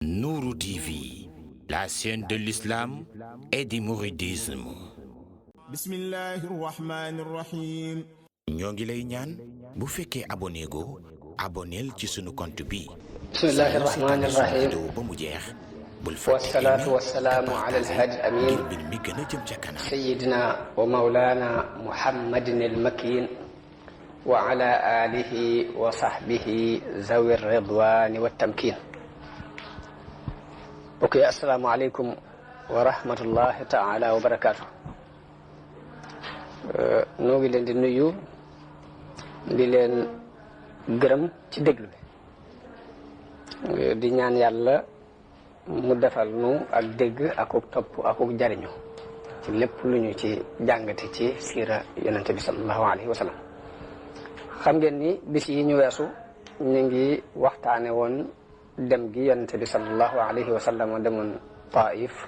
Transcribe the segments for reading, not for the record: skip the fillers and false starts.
Nourou TV, la chaîne de l'islam et du mouridisme. Bismillahirrahmanirrahim. ñoo ngi lay ñaan bu fekkee abonné go abonneel ci sunu compte bi. Bismillahirrahmanirrahim. vidéo ba mu jeex bul wassalatu wassalamu ala alhadi amin ngir mbir mi gën a jëm ca kanam. sayyidina wa mawlana muhammadin almakin wa ala alihi wa sahbihi zawi ridwani wattamkin. ok, assalaamu aleykum wa rahmatullahi taala wa barakaatu. noo ngi leen di nuyu di leen gërëm ci déglu bi di ñaan yàlla mu defal nu ak dégg akuk topp akuk jariñu ci lépp lu ñu ci jàngate ci siira yonente bi sallallahu alayhi wa sallam. xam ngeen ni bis yi ñu weesu ñu ngi waxtaane woon dem gi yonente bi sallallahu alayhi wa sallam demoon Taif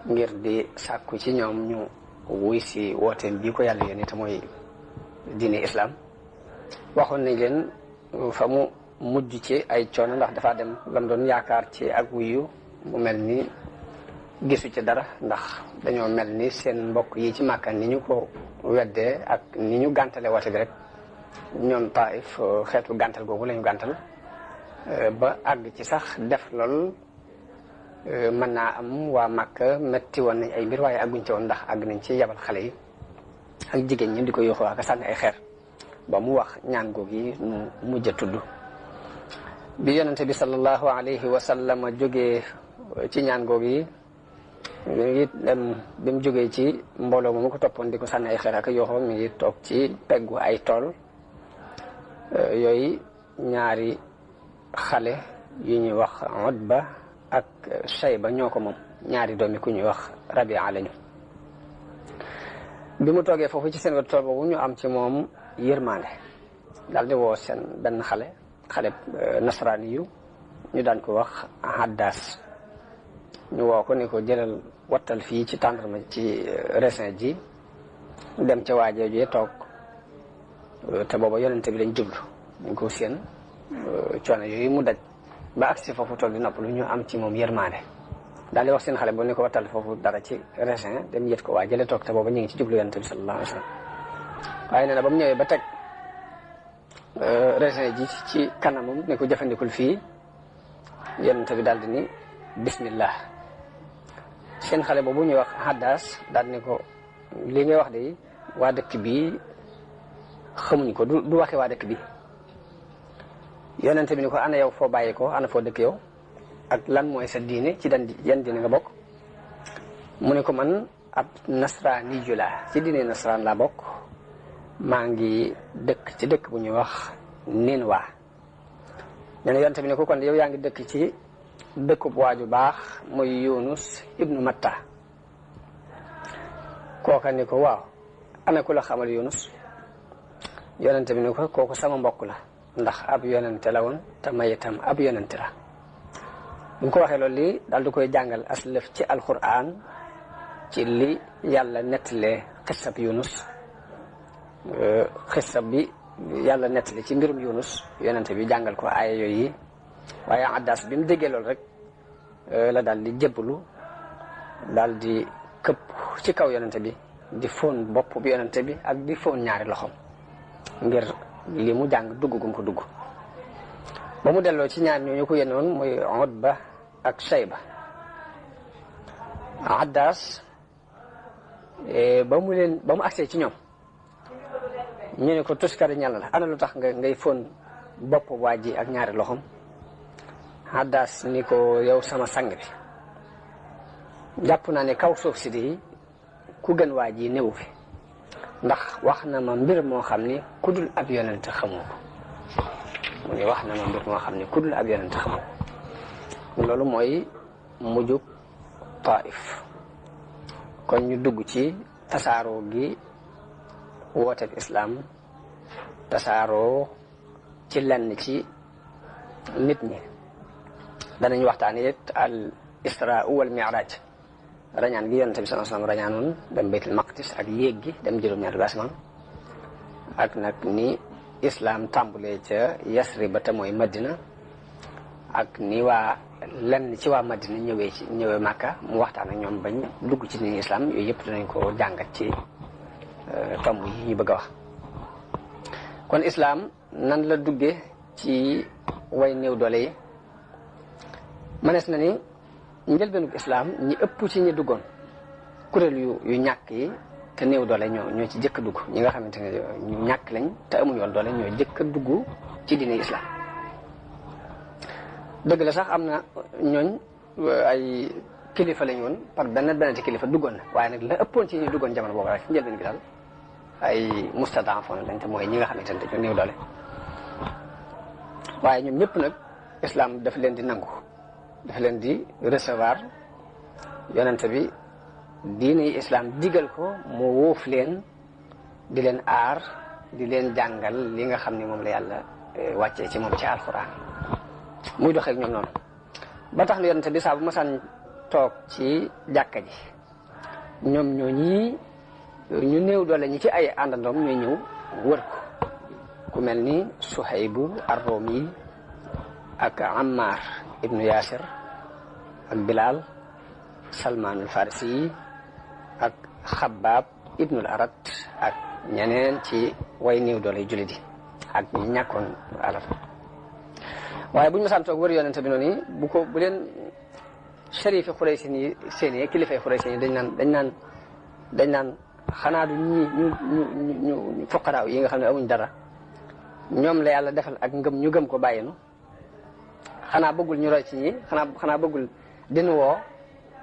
ngir di sàkku ci ñoom ñu wuy si wooteen bii ko yàlla yónni te mooy diine islam. waxoon nañ leen fa mu mujj ci ay coono ndax dafa dem lam doon yaakaar ci ak wuyu mu mel ni gisu ci dara, ndax dañoo mel ni seen mbokk yi ci Màkka ni ñu ko weddee ak ni ñu gàntale woote bi rek ñoom Taif xeetu gàntal googu lañu gàntal ba àgg ci sax def lool. mën naa am waa Màkka metti woon nañ ay mbir waaye àgguñ ci woon ndax àgg nañ ci yabal xale yi ak jigéen ñi di ko yóoxoo ak sànni ay xeer ba mu wax ñaan goog yi nu mujj a tudd. bi yonente bi sallallahu alayhi wa sallam jógee ci ñaan goog yi mi ngi dem bi mu jógee ci mbooloo moomu ko toppoon di ko sànni ay xeer ak yóoxoo mi ngi toog ci peggu ay tool yooyu ñaari xale yu ñuy wax Utba ak Shayba ñoo ko moom, ñaari doomi ku ñuy wax Rabia lañu. bi mu toogee foofu ci seen wetu tool boobu ñu am ci moom yërmande daal di woo seen benn xale nasraani yu ñu daan ko wax Haddas. ñu woo ko ni ko jëlal wattal fii ci tàndarma ci raisin ji dem ca waajee jee toog te booba yonente bi lañ jublu ñu ko seen coono yooyu mu daj ba agsi foofu toog di noppalu ñu am ci moom yërmande daal di wax seen xale boo ni ko wattal foofu dara ci raisin dem yët ko waa jële toog te booba ñu ngi ci jublu yonente bi sallallahu alayhi wa sallam. waaye nee na ba mu ñëwee ba teg raisin ji ci kanamam ne ko jëfandikul fii yonente bi daal di ni bismillah. seen xale boobu ñuy wax Haddas daal ni ko li ngay wax de waa dëkk bi xamuñ ko, du waxe waa dëkk bi. yonente bi ni ko ana yow foo bàyyi ko, ana foo dëkk yow ak lan mooy sa diine, ci yan diine nga bokk. mu ne ko man ab nasraani ju laa, ci diine nasraan laa bokk, maa ngi dëkk ci dëkk bu ñuy wax Ninwa. nee na yonente bi ni ko kon yow yaa ngi dëkk ci dëkkub waaju baax muy Yunus ibnu Matta. kooka ni ko waaw ana ku la xamal Yunus. yonente bi ni ko kooku sama mbokk la, ndax ab yonente la woon te may itam ab yonente la. bu ko waxee loolu lii daal di koy jàngal aslëf ci alquran ci li yàlla nettalee xissab Yunus. xissab bi yàlla nettali ci mbirum Yunus yonente bi jàngal ko aaya yooyu. waaye Addas bi mu déggee loolu rek la daal di jébbalu daal di këpp ci kaw yonente bi di fóon bopp bi yonente bi ak di fóon ñaari loxoom ngir li mu jàng dugg gum ko dugg. ba mu delloo ci ñaar ñooñu ko yenoon muy Utba ak Shayba. Addas ba mu agsee ci ñoom ñu ne ko tuskari ñàll la, ana lu tax ngay fóon bopp waa ji ak ñaari loxoom. Haddas ni ko yow sama sang bi, jàpp naa ne kaw suuf si di ku gën waa ji néew fi, ndax wax na ma mbir moo xam ni ku dul ab yonent xamoo ko. mu ne wax na ma mbir moo xam ni ku dul ab yonent xamoo ko. loolu mooy mujjug Taif. kon ñu dugg ci tasaaroo gi wooteeb islaam tasaaroo ci lenn ci nit ñi. danañ waxtaan it al isra wal mi'raj, rañaan gi yonente bi sallallahu alayhi wasallam rañaanoon dem baytul maqdis ak yéeg gi dem juróom-ñaari asamaan ak nag ni islam tàmbulee ca Yasrib ba te mooy Madina ak ni waa lenn ci waa Madina ñëwee Màkka mu waxtaan ak ñoom bañ dugg ci diine islam yooyu yëpp dinañ ko jàngat ci tomb yi ñu bëgg a wax. kon islam nan la duggee ci way néew doole yi mënees na ni njëlbeenug islam ñi ëpp ci ñi duggoon kuréel yu ñàkk yi te néew doole ñoo ci jëkk a dugg ñi nga xamante ne ñu ñàkk lañ te amuñu woon doole ñoo jëkk a dugg ci diine islam. dëgg la sax am na ñooñ ay kilifa lañ woon par benn ci kilifa duggoon na waaye nag la ëppoon ci ñi duggoon jamono boobu rek ci njëlbeen gi daal ay mustadafon lañ te mooy ñi nga xamante ne dañoo néew doole. waaye ñoom ñëpp nag islam daf leen di nangu daf leen di recevoir yonente bi diine islam digal ko mu wóof leen di leen aar di leen jàngal li nga xam ne moom la yàlla wàccee ci moom ci alquran muy doxee ak ñoom noonu ba tax na yonente bi saa bu masaan toog ci jàkka ji ñoom ñoo ñii ñu néew doole ñi ci ay àndandoom ñooy ñëw wër ko ku mel ni Suhaybu ar-Rumi ak Ammar ibnu Yasir ak Bilal Salman al-Farisi yi ak Xabbaab ibnul Arat ak ñeneen ci way néew doole jullit yi ak ñi ñàkkoon alal. waaye bu ñu masaan toog wër yonente bi noonu bu leen sharifi Xuraysi yi seen kilifay Xuraysi yi dañ naan xanaa du ñu fuqaraaw yi nga xam ne amuñ dara ñoom la yàlla defal ak ngëm ñu gëm ko bàyyinu xanaa bëggul ñu roy ci ñi xanaa bëggul dinu woo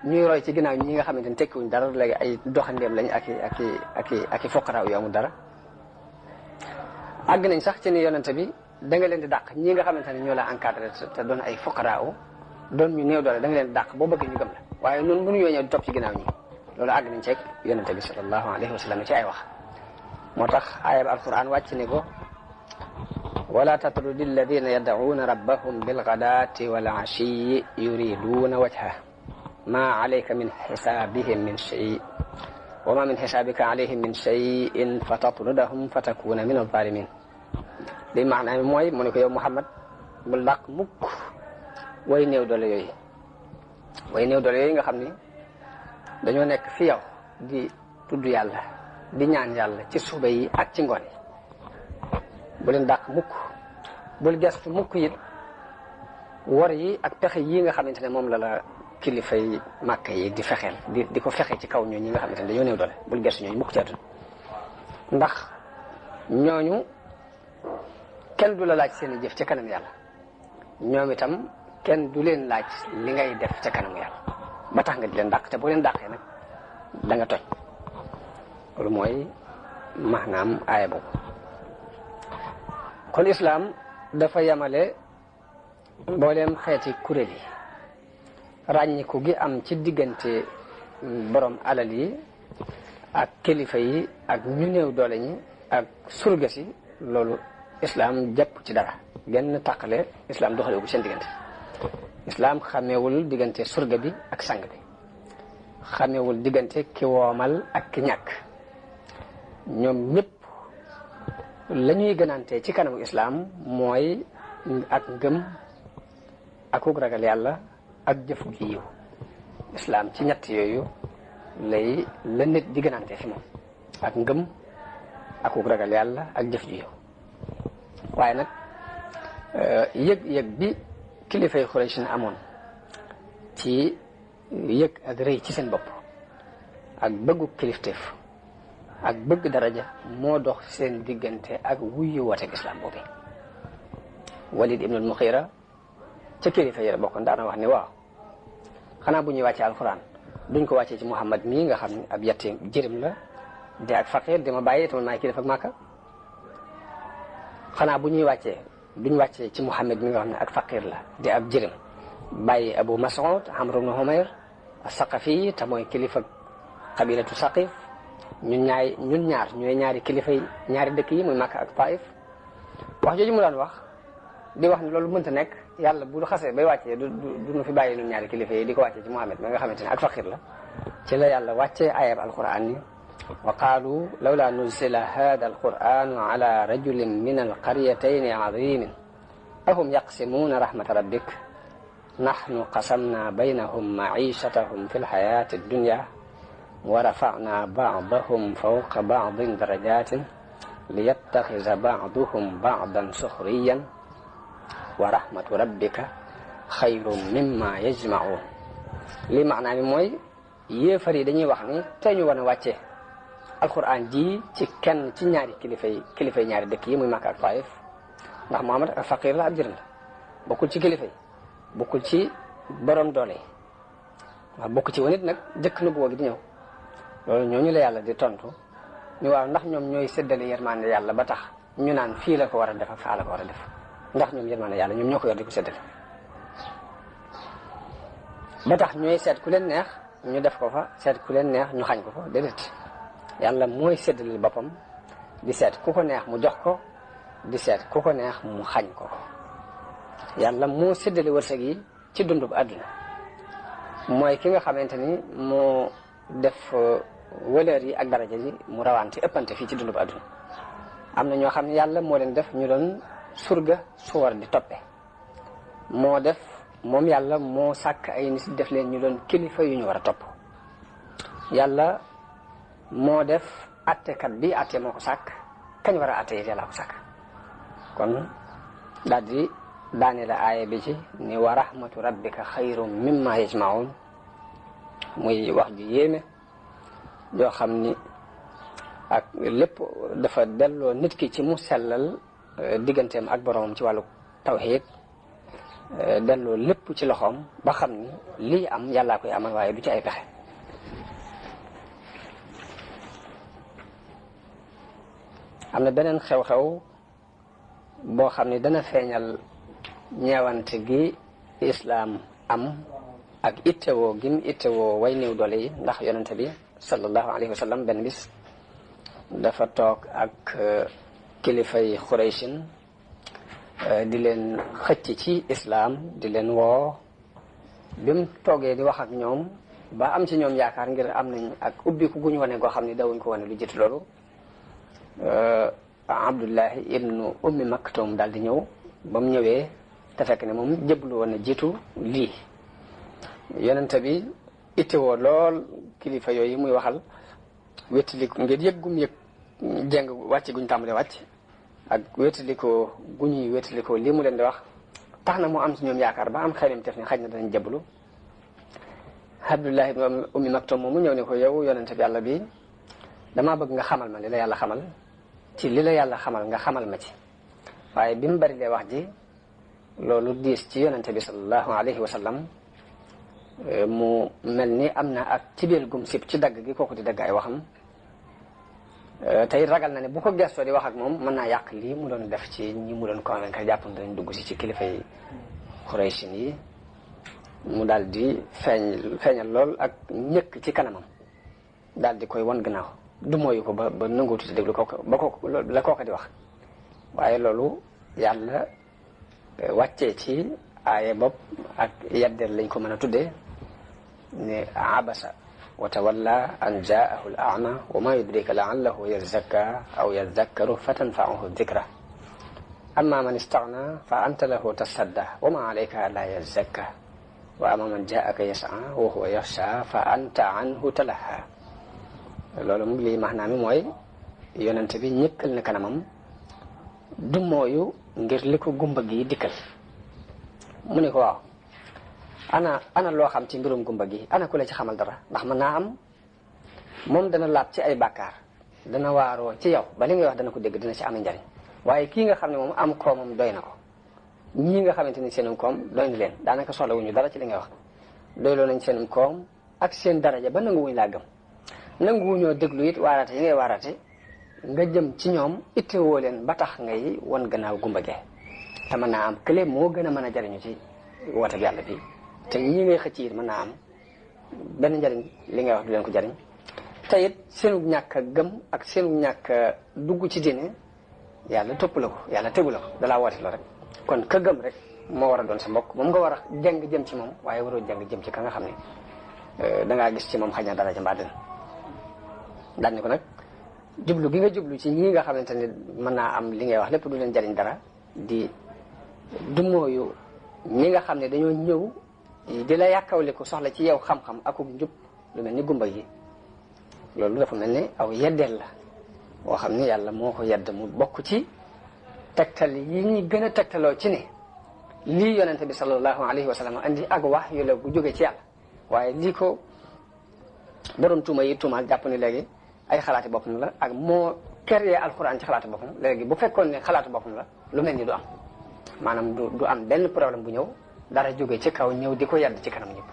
ñuy roy ci ginnaaw ñi nga xamante ne tekkiwuñ dara léegi ay doxandeem lañ ak i fuqaraaw yu amul dara. àgg nañ sax ci ni yonente bi da nga leen di dàq ñi nga xamante ne ñoo la encadré te doon ay fuqaraaw doon ñu néew doole da nga leen di dàq boo bëggee ñu gëm la waaye noonu mënuñoo ñëw di topp ci ginnaaw ñi loolu àgg nañ ceeg yonente bi sallallahu alayhi wa sallam ci ay wax. moo tax aaya bi alquran wàcc ni ko wala tatrudi alladina yad'uuna rabbahum bilgadaati wal ashiyi yuriduuna wajha ma alayka min xisaabihim min shay wa ma min xisaabika alayhim min shayin fa tatrudahum fa takuna min alzalimin li maanaam mooy mu ne ko yow Muhammad bul dàq mukk way néew doole yooyu nga xam ni dañoo nekk fi yow di tudd yàlla di ñaan yàlla ci suba yi ak ci ngoon yi bu leen dàq mukk bul gestu mukk it wor yi ak pexe yi nga xamante ne moom la kilifay Màkka yi di fexeel di ko fexe ci kaw ñooñu ñi nga xamante ne dañoo néew doole bul gestu ñooñu mukk ci àdduna ndax ñooñu kenn du la laaj seen i jëf ca kanam yàlla ñoom itam kenn du leen laaj li ngay def ca kanam yàlla ba tax nga di leen dàq te boo leen dàqee nag da nga toj loolu mooy maanaam aaya boobu. kon islam dafa yamale mbooleem xeeti kuréel yi ràññiku gi am ci diggante borom alal yi ak kilifa yi ak ñu néew doole ñi ak surga si loolu islam jàpp ci dara genn tàqale islam doxalewu seen diggante. islam xameewul diggante surga bi ak sang bi xameewul diggante ki woomal ak ki ñàkk ñoom ñëpp la ñuy gënante ci kanamu islam mooy ak ngëm akuk ragal yàlla ak jëf ju yiw islam ci ñett yooyu la nit di gënante fi moom ak ngëm akuk ragal yàlla ak jëf ju yiw waaye nag yëg-yëg bi kilifay Xuraysh amoon ci yëg ak rëy ci seen bopp ak bëggu kilifteef ak bëgg daraja moo dox seen diggante ak wuyu wooteeg islam boobu. Walid ibn al-Mughira ca kilifa yi la bokkoon daana wax ni waaw xanaa bu ñuy wàccee alquran duñ ko wàccee ci Muhammad mii nga xam ne ab yatti jërim la di ak faqir di ma bàyyi te man maay kilifa ak Màkka xanaa bu ñuy wàccee duñ wàccee ci Muhammad mi nga xam ne ak faqir la di ab jërim bàyyi Abu Mas'ud Amr ibn Humayr as-Saqafi te mooy kilifa qabilatu Saqif ñun ñaar ñooy ñaari kilifa yi ñaari dëkk yi muy Makka ak Taif wax jooju mu daan wax di wax ne loolu mënta nekk yàlla bu xasee bay wàccee du nu fi bàyyi ñun ñaari kilifa yi di ko wàccee ci Muhammad mi nga xamante ne ak faqir la ci la yàlla wàccee ayab alquran ni wa qaalu lawla nuzila hada alquranu ala rajulin min alqaryatayni azimin ahum yaqsimuuna rahmata rabbik nahnu qasamna baynahum maichatahum fi lxayati dunya wa rafa'na ba'dahum fawqa ba'din darajatin liyattaxisa ba'duhum ba'dan suxriyan wa rahmatu rabbika xayrun mimma yajma'un. li maanaa mi mooy yéefar yi dañuy wax ni tey ñu war a wàcce alquran ji ci kenn ci ñaari kilifay ñaari dëkk yi muy Makka ak Taif, ndax Muhammad ak faqir la ab jërëm la, bokkul ci kilifa yi, bokkul ci borom doole yi, waaw bokk ci wanit nag jëkk nu boo gi di ñëw. loolu ñooñu la yàlla di tontu ñu waaw ndax ñoom ñooy séddale yërmande yàlla ba tax ñu naan fii la ko war a def ak faa la ko war a def, ndax ñoom yërmande yàlla ñoom ñoo ko yor di ko séddale ba tax ñooy seet ku leen neex ñu def ko fa, seet ku leen neex ñu xañ ko fa. déedéet, yàlla mooy séddale boppam di seet ku ko neex mu jox ko, di seet ku ko neex mu xañ ko. yàlla moo séddale wërsëg yi ci dundub àdduna, mooy ki nga xamante ni moo def valeur yi ak daraja yi mu rawante ëppante fii ci dundub àdduna. am na ñoo xam ne yàlla moo leen def ñu doon surga su war di toppe, moo def moom yàlla moo sàkk ay nit def leen ñu doon kilifa yu ñu war a topp. yàlla moo def attekat bi atte moo ko sàkk, kañ war a atte yi yàlla ko sàkk. kon daal di daane la aaya bi ci ni wa rahmatu rabbika xayrun mimma yajmaun, muy wax ju yéeme joo xam ni ak lépp dafa delloo nit ki ci mu sellal digganteem ak boroomam ci wàllu tawxiid, delloo lépp ci loxoom ba xam ni lii am yàllaa koy amal waaye du ci ay pexe. am na beneen xew-xew boo xam ni dana feeñal ñeewante gi islaam am ak ittewoo gim ittewoo way néew doole yi. ndax yonente bi sallallahu alayhi wa sallam benn bis dafa toog ak kilifay Xuraysin di leen xëcc ci islaam, di leen woo. bi mu toogee di wax ak ñoom ba am ci ñoom yaakaar ngir am nañ ak ubbiku gu ñu wane goo xam ni dawuñ ko wane lu jiitu loolu, Abdullahi ibnu Ummi Maktum daal di ñëw. ba mu ñëwee te fekk ne moom jëblu woon na jiitu lii. yonente bi ittewoo lool kilifa yooyu muy waxal, wéttaliku ngir yëggum yëg jeng wàcc guñ tàmbalee wàcc ak wéttalikoo gu ñuy wéttalikoo lii mu leen di wax, tax na mu am ci ñoom yaakaar ba am xelim tef ni xaj na danañ jëblu. Abdullah ibn Ummi Maktum moomu ñëw ne ko yow yonente bi yàlla bi, damaa bëgg nga xamal ma li la yàlla xamal, ci li la yàlla xamal nga xamal ma ci. waaye bi mu bari lee wax ji loolu diis ci yonente bi sallallahu alayhi wa sallam, mu mel ni am na ak ci biir gum sib ci dagg gi kooku di dagg ay waxam. tey ragal na ne bu ko gestoo di wax ak moom mën naa yàq lii mu doon def ci ñi mu doon convaincre jàpp na dañ dugg si ci kilifa yi Xuraysin yi. mu daal di feeñal lool ak ñëkk ci kanamam, daal di koy won gannaaw du mooyu ko ba nanguutu ci déglu kooku ba kooku la kooku di wax. waaye loolu yàlla wàccee ci aaya bopp ak yaddeel lañ ko mën a tuddee ne abasa wa tawalla an jaahu al a'ma wa ma yudrika la'allahu yazakka aw yazakkaru fatanfa'uhu dhikra amma man istaghna fa anta lahu tasadda wa ma alayka la yazakka wa amma man jaa'aka yas'a wa huwa yakhsha fa anta anhu talaha. loolu mu lii maanaam mi mooy yonente bi ñëkkal na kanamam du mooyu ngir li ko gumba gi dikkal. mu ne ko waaw ana loo xam ci mbirum gumba gi, ana ku la ci xamal dara, ndax mën naa am moom dana laab ci ay bàkkaar, dana waaroo ci yow ba li ngay wax dana ko dégg, dina ci am njariñ. waaye kii nga xam ne moom am koomam doy na ko, ñii nga xamante ni seenum koom doy na leen, daanaka soxla wuñu dara ci li ngay wax, doyloo nañ seenum koom ak seen daraja ba nanguwuñ laa gëm, nanguwuñoo déglu it waarate yi ngay waarate nga jëm ci ñoom ittewoo leen ba tax ngay won gannaaw gumba gee. te mën naa am kële moo gën a mën a jariñu ci woote bi yàlla bi, te ñii ngay xëcc it mën naa am benn njariñ li ngay wax du leen ko jariñ. te it seenu ñàkk a gëm ak seenu ñàkk a dugg ci diine yàlla topp la ko, yàlla tegu la ko, dalaa woote la rek. kon ka gëm rek moo war a doon sa mbokk, moom nga war a jàng jëm ci moom, waaye waroo jàng jëm ci ka nga xam ne dangaa gis ci moom xëy na dara ca mbaa dina daan ni ko nag jublu gi nga jublu ci ñii nga xamante ne mën naa am li ngay wax lépp du leen jariñ dara, di du mooyu ñi nga xam ne dañoo ñëw di la yàkkawliku soxla ci yow xam-xam akuk njub lu mel ni gumba yi loolu dafa mel ni aw yeddeel la boo xam ne yàlla moo ko yedd mu bokk ci tegtal yi ñuy gën a tegtaloo ci ne lii yonente bi sallallahu alayhi wa sallam andi ak wax yu la gu jóge ci yàlla waaye lii ko borom tuuma yi tuumaal jàpp ni léegi ay xalaati boppam la ak moo créé alxuraan ci xalaati boppam léegi bu fekkoon ne xalaati boppam la lu mel ni du am maanaam du am benn problème bu ñëw dara jóge ci kaw ñëw di ko yedd ci kanam ñëpp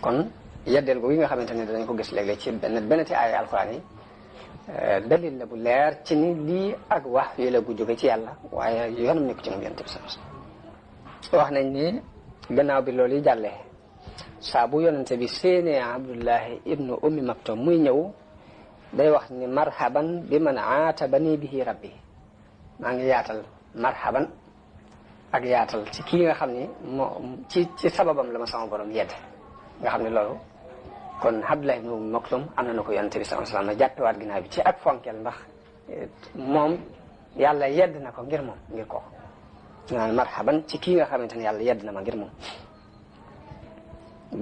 kon yeddeel googu yi nga xamante ne danañ ko gis léeg-léeg ci benn ci ay alxuraan yi dalil la bu leer ci ni lii ak wax yu la gu jóge ci yàlla waaye yoonam nekk ci moom yonent bi sallallahu alayhi wasallam wax nañ ni gannaaw bi loolu yi jàllee saa bu yonente bi séenee Abdullahi ibnu ummi maktum muy ñëw day wax ni marhaban bi man aatabani bihi rabbi maa ngi yaatal marhaban ak yaatal ci kii nga xam ni ci sababam la ma sama borom yedd nga xam ne loolu kon Abdullahi ibnu ummi maktum am na ko yonente bi sallallahu alayhi wasallam jàppewaat ginnaaw bi ci ak fonkel ndax moom yàlla yedd na ko ngir moom ngir ko naan marhaban ci kii nga xamante ne yàlla yedd na ma ngir moom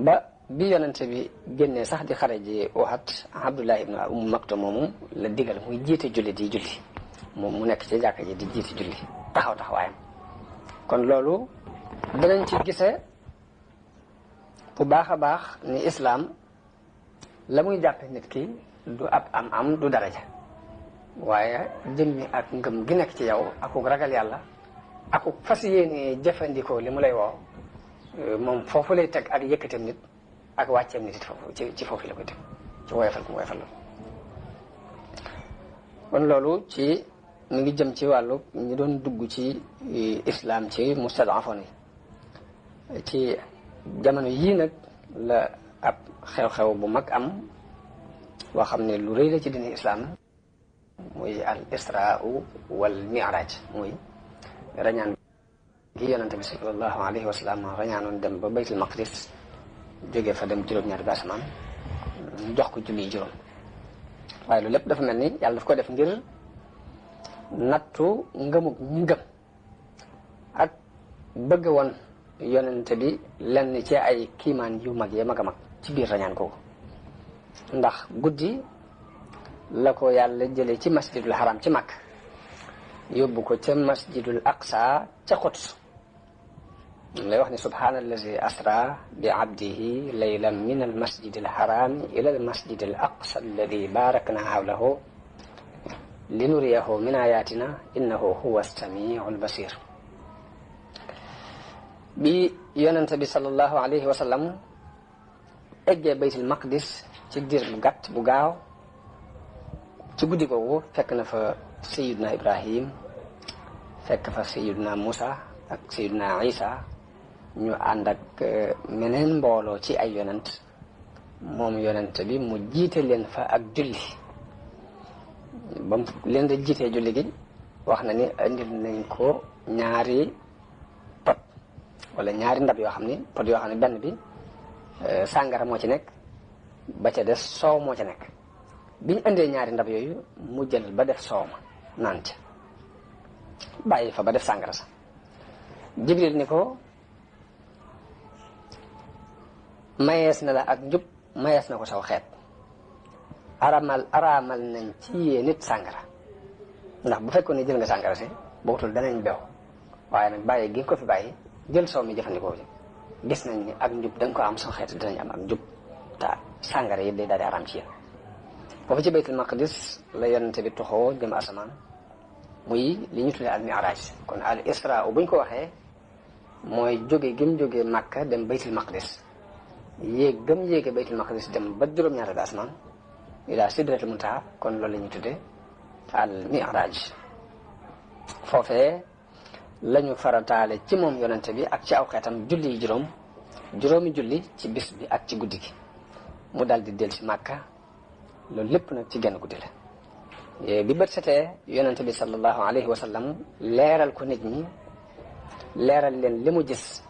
ba bi yonente bi génnee sax di xare ji Uhud Abdullah ibn Umm Maktum moomu la digal muy jiite julli di julli moom mu nekk ci jàkka ji di jiite julli taxawaayam kon loolu danañ ci gisee bu baax a baax ni islaam la muy jàppe nit ki du ab am du daraja waaye jëmmi ak ngëm gi nekk ci yow akuk ragal yàlla akuk fas yéene jëfandikoo li mu lay woo moom foofu lay teg ak yëkkateem nit ak wàcceem nit it foofu ci foofu la koy teg ci woyofal ku woyofal la kon loolu ci mi ngi jëm ci wàllu ñi doon dugg ci islam ci mustadafoon yi ci jamono yii nag la ab xew-xew bu mag am boo xam ne lu rëy la ci dini islam muy al israa wal mi'raj muy rañaan gi yonente bi sallallahu alayhi wa sallam rañaanoon dem ba baytul maqdis jógee fa dem juróom-ñaari bi asamaan ñu jox ko julli juróom waaye loolu lépp dafa mel ni yàlla daf ko def ngir nattu ngëmug ñi ngëm ak bëgg woon yonente bi lenn ci ay kiimaan yu mag ya mag a mag ci biir rañaan kooku ndax guddi la ko yàlla jëlee ci masjidul haram ci Makka yóbbu ko ca masjidul aqsa ca Quds lay wax ne subhaanallazi asra bi abdihi laylan min al masjid al haram ila al masjid al aqsa alladi barakna hawlahu linuriyahu min ayatina innahu huwa as-samiu al basir bi yonente bi sallallahu alayhi wa sallam eggee baytul maqdis ci diir bu gàtt bu gaaw ci guddi googu fekk na fa sayiduna ibrahim fekk fa sayiduna musa ak sayiduna isa ñu ànd ak meneen mbooloo ci ay yonent moom yonent bi mu jiite leen fa ak julli ba mu leen da jiitee julli gi wax na ni indil nañ ko ñaari pot wala ñaari ndab yoo xam ni pot yoo xam ne benn bi sàngara moo ci nekk ba ca des soow moo ca nekk biñ indee ñaari ndab yooyu mu jël ba def soow ma naan ca bàyyi fa ba def sàngara sa Jibril ni ko mayees na la ak njub mayees na ko saw xeet araamal nañ ci yee nit sàngara ndax bu fekkoon ne jël nga sàngara si bootul danañ bew waaye nag bàyyi gi ko fi bàyyi jël soow mi jëfandikoo ci gis nañ ni ak njub da nga ko am saw xeet danañ am ak njub te sàngara yi day daal di araam ci yéen foofu ci baytul maqdis la yonente bi toxoo jëm asamaan muy li ñu tuddee al mi'raj kon al isra buñ ko waxee mooy jóge gëm jóge Makka dem baytul maqdis yéeg gëm yéege baytul maqdis dem ba juróom-ñaari bi asamaan ila sidratul muntaha kon loolu la ñuy tuddee al mi'raj foofee lañu farataale ci moom yonente bi ak ci aw xeetam julli yi juróomi julli ci bis bi ak ci guddi gi mu dal di del ci Makka loolu lépp nag ci genn guddi la bi bët setee yonente bi sallallahu alayhi wa sallam leeral ko nit ñi leeral leen li mu gis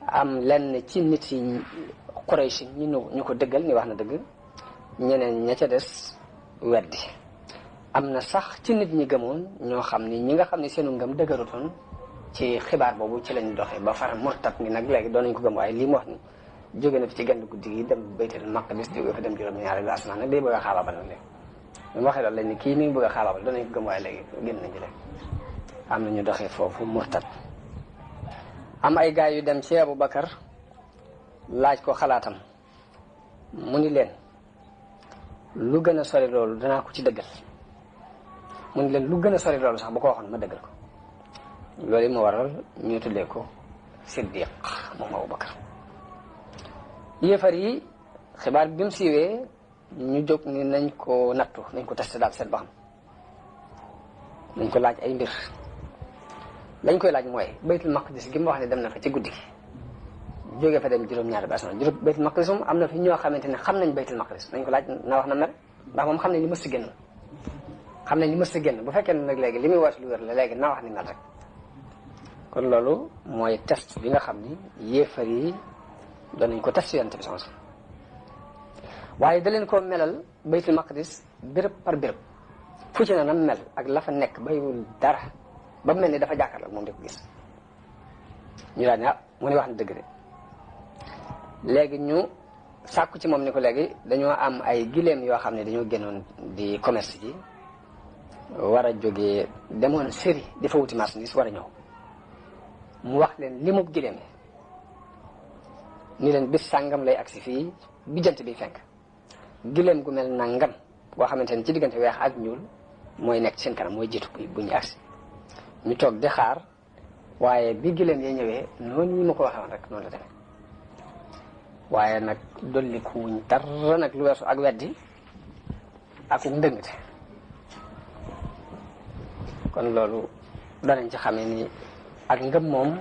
am lenn ci nit yi Quraysh ñu ko dëggal ni wax na dëgg ñeneen ña ca des weddi am na sax ci nit ñi gëmoon ñoo xam ni ñi nga xam ne seenu ngëm dëgërutoon ci xibaar boobu ci lañ doxee ba far murtat ni nag léegi doon nañ ko gëm waaye lii mu wax ni jóge na fi ci genn guddi gi dem Baytul Maqdis jóge fa dem juróom-ñaari bi asamaan nag day bëgg a xaabaabal nag léegi bi mu waxee loolu lañ ni kii mi ngi bëgg a xaabaabal doon nañ ko gëm waaye léegi génn nañ ci léegi am na ñu doxee foofu murtat am ay gaay yu dem ci Abubakar laaj ko xalaatam mu ni leen lu gën a sori loolu danaa ko ci dëggal mu ni leen lu gën a sori loolu sax bu ko waxoon ma dëggal ko loolu yi mu waral ñu tuddee ko Siddiq moom Abubakar yéefar yi xibaar bi mu siiwee ñu jóg ni nañ ko nattu nañ ko testé daal seet ba xam nañ ko laaj ay mbir lañ koy laaj mooy Baytul Maqdis gi mu wax ne dem na fa ci guddi gi jógee fa dem juróom-ñaari bi asamaan Baytul Maqdis moom am na fi ñoo xamante ne xam nañ Baytul Maqdis nañ ko laaj na wax na mel ndax moom xam nañ li mës si génn xam nañ li mës si génn bu fekkee ne nag léegi li muy wax lu wér la léegi na wax ni mel rek kon loolu mooy test bi nga xam ni yéefar yi doon nañ ko test yonent bi sama waaye da leen ko melal Baytul Maqdis béréb par béréb fu ci na nam mel ak la fa nekk bayiwul dara ba mel ni dafa jàkkaarloo moom di ko gis ñu daal ne mu ne wax na dëgg de léegi ñu sàkku ci moom ni ko léegi dañoo am ay gileem yoo xam ne dañoo génnoon di commerce ji war a jógee demoon Syrie di fa wuti marchandise war a ñëw mu wax leen li mu gileem ni leen bis sàngam lay agsi fii bi jant bi fenk gileem gu mel nangam boo xamante ne ci diggante weex ak ñuul mooy nekk seen kanam mooy jiitu bu ñu agsi ñu toog di xaar waaye bi gileem ya ñëwee noonu ñu ma ko waxee woon rek noonu la demee waaye nag dolli ku wuñ dara nag lu weesu ak weddi ak ndëngte kon loolu danañ ci xamee ni ak ngëm moom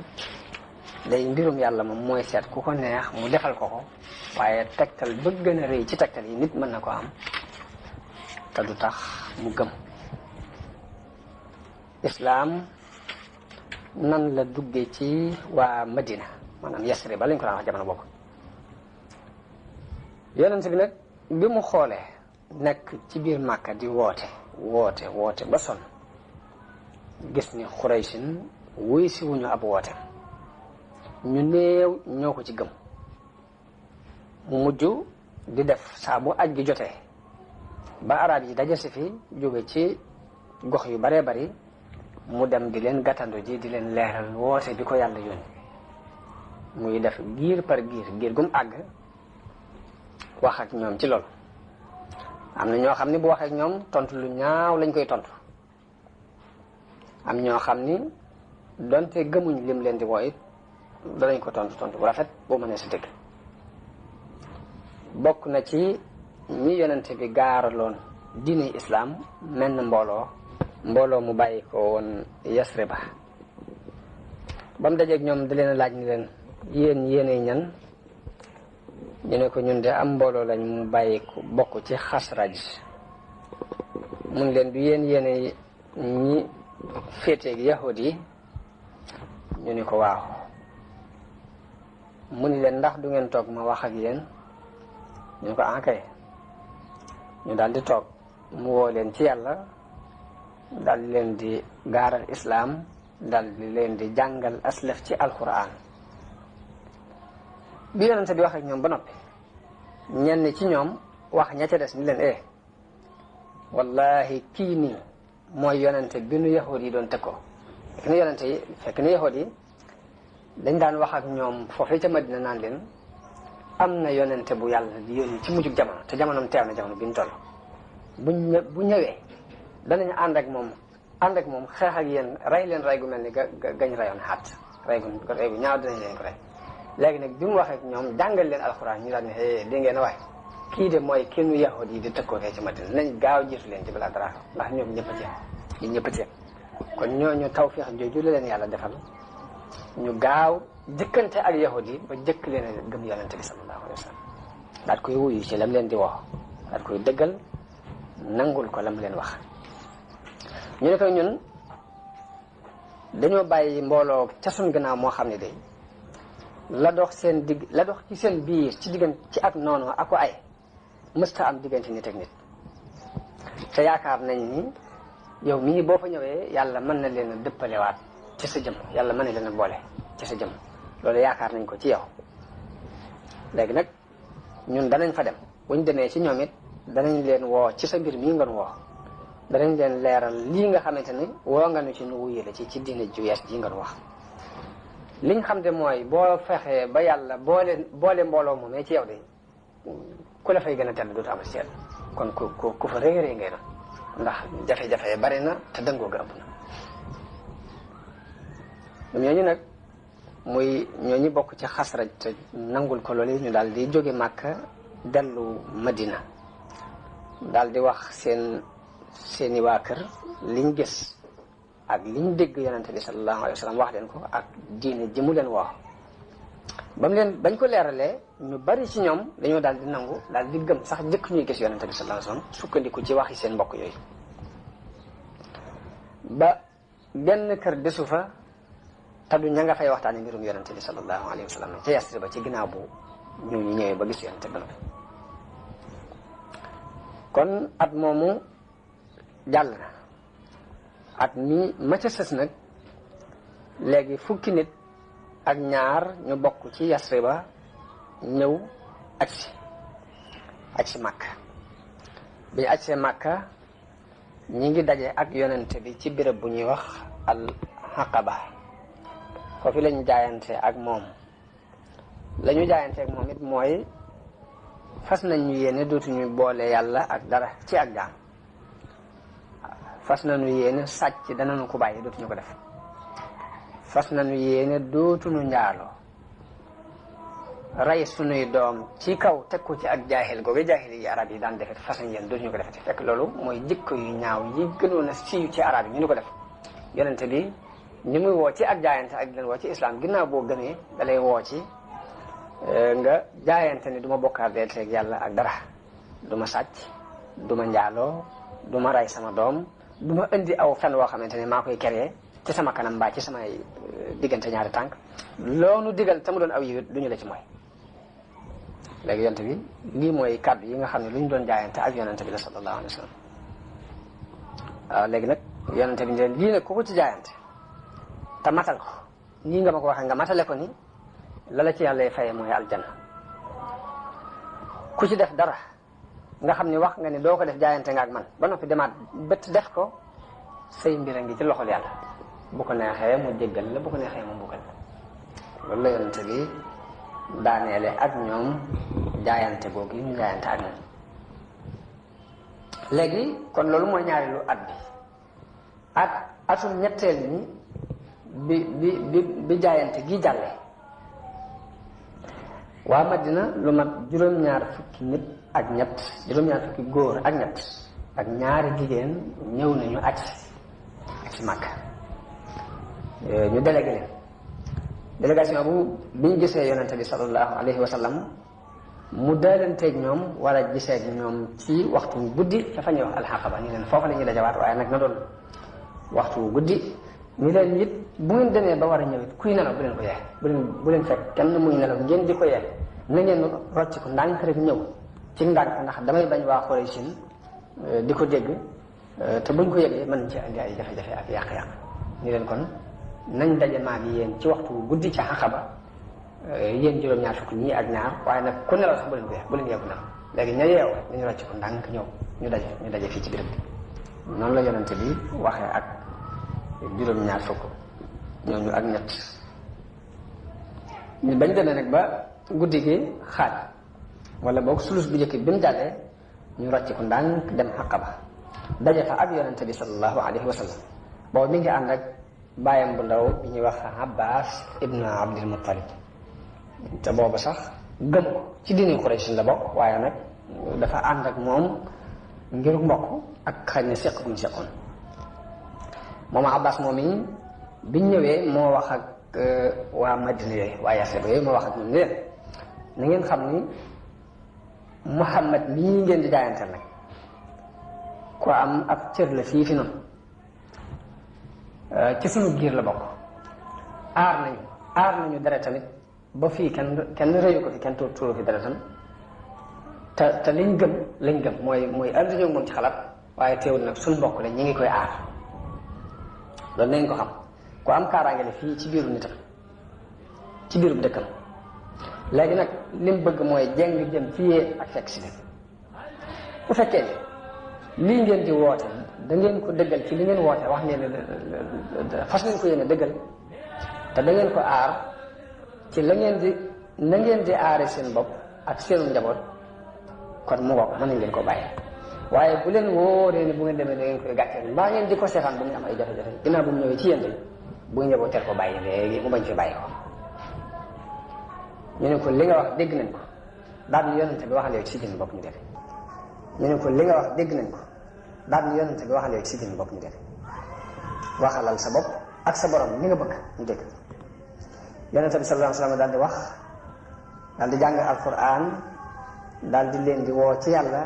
day mbirum yàlla moom mooy seet ku ko neex mu defal ko ko waaye tegtal ba gën a rëy ci tegtal yi nit mën na ko am te du tax mu gëm islaam nan la duggee ci waa Madina maanaam Yasrib ba lañ ko daan wax jamono boobu yonent bi nag bi mu xoolee nekk ci biir Màkka di woote ba sonn gis ni Xuraysin wuy si wuñu ab woote ñu néew ñoo ko ci gëm mu mujj di def saa bu aj gi jotee ba arab yi daje si fi jóge ci gox yu baree bari mu dem di leen gàttandu ji di leen leeral woote bi ko yàlla yónni muy def giir par giir gum àgg wax ak ñoom ci loolu am na ñoo xam ni bu wax ak ñoom tontu lu ñaaw lañ koy tontu am ñoo xam ni donte gëmuñ lim leen di woo it danañ ko tontu bu rafet boo mënee si dëgg bokk na ci ñi yonente bi gaaraloon diine islaam mel na mbooloo mu bàyyi ko woon Yasriba ba mu dajeeg ñoom da leen a laaj ni leen yéenay ñan ñu ne ko ñun de am mbooloo lañ mu bàyyi ko bokk ci Xasraj mun leen du yéenay ñi féeteeg yahud yi ñu ni ko waaw mu ni leen ndax du ngeen toog ma wax ak yéen ñu ko kay ñu daal di toog mu woo leen ci yàlla daal di leen di gaaral islaam daal di leen di jàngal aslaf ci alquran bi yonente bi wax ak ñoom ba noppi ñenn ci ñoom wax ña ca des ni leen wallahi kii nii mooy yonente bi nu yahud yi doon teg ko fekk na yahud yi dañ daan wax ak ñoom foofee ca Madina naan leen am na yonente bu yàlla di yónni ci mujjug jamono te jamonoom teew na jamono bi ñu toll bu ñëwee danañu ànd ak moom xeex ak yéen rey leen rey gu mel ni gañ reyoon xaat rey gu ñaaw dinañ leen ko rey léegi nag bi mu waxee ak ñoom jàngal leen alxuraan ñu daal ne dégg ngeen waay kii de mooy kenn yahud yi di tëkkoo fee ci Madina nañ gaaw jiitu leen ci balaa dara ndax ñoom ñëpp a ceeb kon ñooñu tawfiix jooju la leen yàlla defal ñu gaaw jëkkante ak yahud yi ba jëkk leen a gëm yonente bi sallallahu alayhi wa sallam daal koy wuyu ci lam leen di wax daal koy dëggal nangul ko lam leen wax ñu ne ko ñun dañoo bàyyi mbooloo ca suñ gannaaw moo xam ne day la dox ci seen biir ci diggante ci ak noonu ak ko ay mësta am diggante nit ak nit te yaakaar nañ ni yow mii boo fa ñëwee yàlla mën na leen a dëppalewaat ci sa jëm yàlla mën na leen a boole ci sa jëm loolu yaakaar nañ ko ci yow. léegi nag ñun danañ fa dem buñ demee ci ñoom it danañ leen woo ci sa mbir mii nga nu woo danañ leen leeral lii nga xamante ni woo nga nu ci nu wuyale ci diine ju yees ji nga nu wax. liñ xam te mooy boo fexee ba yàlla boole mbooloo moomee ci yow de ku la fay gën a tedd dootu amal seet kon ku fa réeree ngay na ndax jafe-jafe bari na te dëngoo ga ëpp na ñooñu nag muy ñooñu bokk ci Xasraj te nangul ko loolu ñu daal di jóge Màkka dellu Madina daal di wax seeni waa kër liñ gis ak liñ dégg yonente bi sallallahu alayhi wa sallam wax leen ko ak diine ji mu leen wax bañ ko leeralee ñu bari ci ñoom dañoo daal di nangu daal di gëm sax jëkk ñuy gis yonente bi sallallahu alayhi wa sallam sukkandiku ci waxi seen mbokk yooyu ba benn kër desu fa te du ña nga fay waxtaane mbirum yonente bi sallallahu alayhi wa sallam ca Yasrib ba ci ginnaaw bu ñu ñëwee ba gis yonente bi kon at moomu jàll na at mi ma ca sës nag léegi fukki nit ak ñaar ñu bokk ci Yasrib ba ñëw aj si Makka bi ñu aj see Makka ñi ngi daje ak yonente bi ci béréb bu ñuy wax al Aqaba foofu lañu jaayante ak moom la ñu jaayante ak moom it mooy fas nañ ñu yéene dootuñu boole yàlla ak dara ci ak jaam fas nañu yéene sàcc danañu ko bàyyi dootuñu ko def fas nañu yéene dootuñu njaaloo rey sunuy doom ci kaw teg ko ci ak jaahil googu jaahil yi arab yi daan defet fas nañ yéene dootuñu ko defeti fekk loolu mooy jikko yu ñaaw yi gënoon a siiw ci arab yi ñu ni ko def yonente bi ñi muy woo ci ak jaayante ak leen woo ci islam ginnaaw boo gëmee da lay woo ci nga jaayante ni du ma bokkaale teeg yàlla ak dara du ma sàcc du ma njaaloo du ma rey sama doom du ma indi aw fen woo xamante ne maa koy créé ci sama kanam mbaa ci samay diggante ñaari tànk loonu digal te mu doon aw yiwit du ñu la ci mooy léegi yonente bi lii mooy kàddu yi nga xam ne lu ñu doon jaayante ak yonente bi la sallallahu alayhi wa sallam waaw léegi nag yonente bi ne lii nag ku ko ci jaayante te matal ko nii nga ma ko waxee nga matale ko ni la ci yàlla faye mooy aljanna ku ci def dara nga xam ni wax nga ni doo ko def jaayante nga ak man ba noppi demaat bët def ko say mbir a ngi ci loxol yàlla bu ko neexee mu jéggal la bu ko neexee mu mbugal loolu la yonente bi daaneele ak ñoom jaayante googu ñu jaayante ak ñoom léegi kon loolu mooy ñaareelu at bi atum ñetteel bi jaayante gi jàlle waa Madina lu mat juróom-ñaar fukki nit ak ñett juróom-ñaar fukki góor ak ñett ak ñaari jigéen ñëw nañu aj ci Makka ñu délégué leen délégation bu bi ñu gisee yonente bi sallallahu alayhi wa sallam mu daalanteeg ñoom war a gisee ñoom ci waxtu guddi fa ñuy wax alxaqaba ñu leen foofa la ñuy dajawaat waaye nag na doon waxtu guddi ñu leen it bu ngeen demee ba war a ñëw it kuy nelaw bu leen ko yee bu leen fekk kenn muy nelaw ngeen di ko yee na ngeen rocc ko ndànk rek ñëw ci ndànk ndax damay bañ waa Quraysh di ko dégg te buñ ko yëgee mën ci andi ay jafe-jafe ak yàq-yàq ñu leen kon nañ daje maag yéen ci waxtu guddi ca Aqaba yéen juróom-ñaar fukk ñii ak ñaar waaye nag ku nelaw sax bu leen ko yee bu leen yeeku nelaw léegi ña yeew nañu rocc ko ndànk ñëw ñu daje fii ci béréb bi noonu la yonente bi waxee ak juróom-ñaar fukk ñooñu ak ñett ñu bañ demee nag ba guddi gi xaaj wala boog sulus bu njëkk bi mu jàllee ñu rocc ko ndànk dem Aqaba daje fa ak yonente bi sallallahu alayhi wa sallam boobu mi ngi ànd ak bàyyam bu ndaw bi ñuy wax Abbas ibn Abdul Muttalib te boobu sax gëm ko ci diini Quraysh la bokk waaye nag dafa ànd ak moom ngir mbokk ak xëy na seq bu ñu seqoon moom Abbas moom yi biñ ñëwee moo wax ak waa Madina yooyu waa Yasrib yooyu moo wax ak ñoom ni leen na ngeen xam ni Muhammad mii ngeen di jaayante nag ku am ab cër la fii fi noonu ci sunu giir la bokk aar nañu dara tamit ba fii kenn rëyu ko fi kenn tuuru fi dara tam te liñ gëm mooy ànduñu moom ci xalaat waaye teewul nag suñu mbokk la ñi ngi koy aar loolu nañ ko xam ku am kaaraange la fii ci biiru nitam ci biiru dëkkam léegi nag li mu bëgg mooy jeng jëm ci yéen ak fekk si leen bu fekkee lii ngeen di woote da ngeen ko dëggal ci li ngeen woote wax ngeen ne fas ngeen ko yéene dëggal te da ngeen ko aar ci la ngeen di na ngeen di aare seen bopp ak seenu njaboot kon mu ngoog mën nañ leen ko bàyyi waaye bu leen wóoree ne bu ngeen demee da ngeen koy gàcceel mbaa ngeen di ko seetaan bu muy am ay jafe-jafe ginnaaw bu mu ñëwee ci yéen de bu njaboot teel ko bàyyi léegi mu bañ fi bàyyi ko ñu ne ko li nga wax dégg nañ ko daal di yonente bi waxal yow ci seen bopp ñu def ñu ne ko li nga wax dégg nañ ko daal di yonente bi waxal yow ci seen bopp ñu def waxalal sa bopp ak sa borom li nga bëgg ñu dégg yonente bi sallallahu alayhi wa sallam daal di wax daal di jàng alquran daal di leen di woo ci yàlla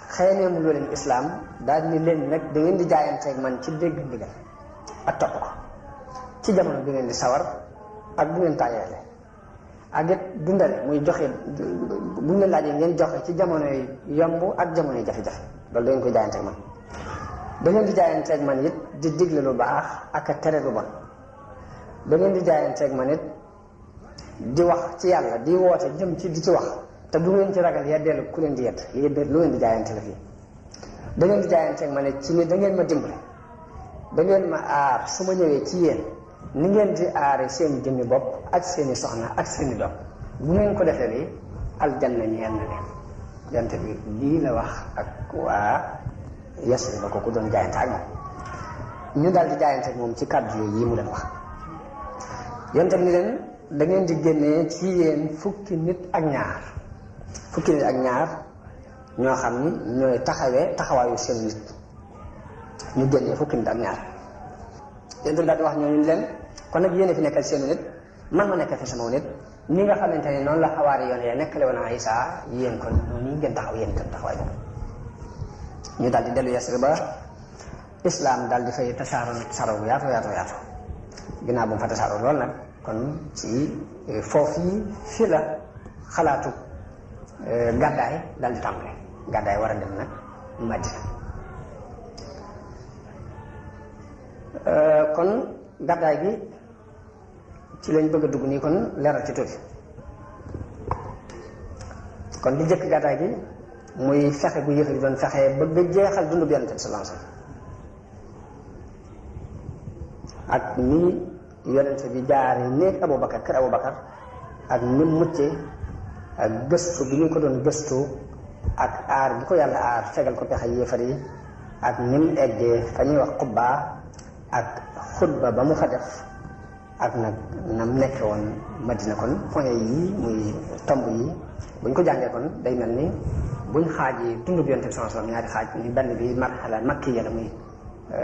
xëy na mu loo leen islaam daal di leen nag da ngeen di jaayanteeg man ci dégg ndigal ak topp ko ci jamono bi ngeen di sawar ak bu ngeen tàyyeele ak it dundale muy joxe bu ñu leen laajee ngeen joxe ci jamono yomb ak jamono jafe-jafe loolu da ngeen koy jaayanteeg man da ngeen di jaayanteeg man it di digle lu baax ak a tere lu bon da ngeen di jaayanteeg man it di wax ci yàlla di woote jëm ci di ci wax te du ngeen ci ragal yeddeelu ku leen di yedd lu ngeen di jaayante la fii da ngeen di jaayanteeg man it ci ni da ngeen ma dimbale da ngeen ma aar su ma ñëwee ci yéen ni ngeen di aare seen jëmmi bopp ak seeni soxna ak seeni doom bu ngeen ko defee nii aljanna ñeel na leen jant bi lii la wax ak waa Yasrib ba kooku doon jaayante ak moom ñu daal di jaayante ak moom ci kàddu yooyu yi mu leen wax yonte ni leen da ngeen di génnee ci yéen fukki nit ak ñaar ñoo xam ni ñooy taxawaayu seen nit ñu génnee fukki nit ak ñaar yonte daal di wax ñooñu leen kon nag yéen a fi nekkal seenu nit man ma nekkal fi sama nit ni nga xamante ne noonu la xawaari yoon ya nekkale woon Isaa yéen kon noonu ngeen taxaw yéen itam taxawaay boobu ñu daal di dellu Yasrib ba islam daal di fay tasaaroo bu yaatu ginnaaw bu mu fa tasaaroo lool nag kon ci foofu yi fii la xalaatu gàddaay daal di tàmbale gàddaay war a dem nag Madina kon gàddaay gi ci lañ bëgg a dugg nii kon leeral ci tuuti kon li jëkk gàddaay gi muy fexe gu yëf yi doon fexe bëgg jeexal dundu bi Yonent bi sallallahu alayhi wasallam ak ni Yonent bi jaare néeg Abubakar kër Abubakar ak ni mucce ak gëstu bi ñu ko doon gëstu ak aar gi ko yàlla aar fegal ko pexe yéefar yi ak ni mu eggee fa ñuy wax Quba ak xutba ba mu fa def ak nag nam nekke woon Madina kon point yi muy tomb yi buñ ko jàngee kon day mel ni buñ xaajee dundu bi Yonent bi sallallahu alayhi wasallam ñaari xaaj ni benn bi marxala makkiya la muy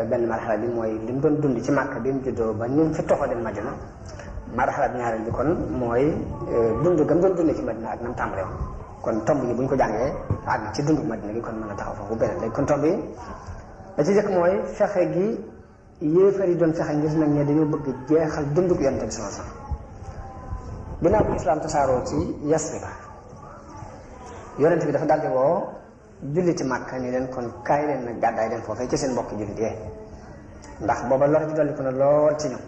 benn marxala bi mooy li mu doon dund ci Makka bi mu juddoo ba ñu fi toxoo dem Madina marxala bi ñaareel bi kon mooy dund gam doon dund ci Madina ak nam tàmbale woon kon tomb yi buñ ko jàngee àgg ci dundu Madina gi kon mën a taxaw foofu beneen léegi kon tomb yi da ci jëkk mooy fexe gi yéefar yi doon fexe ngir nag ñe dañoo bëgg jeexal dundu Yonent bi sallallahu alayhi wasallam ginnaaw bu islaam tasaaroo ci Yasrib Yonent bi dafa daldi woo julliti Màkka ni leen kon kaay leen nag gàddaay leen foofee ci seen mbokk jullit yee ndax booba lor ji dolli ko na lool ci ñoom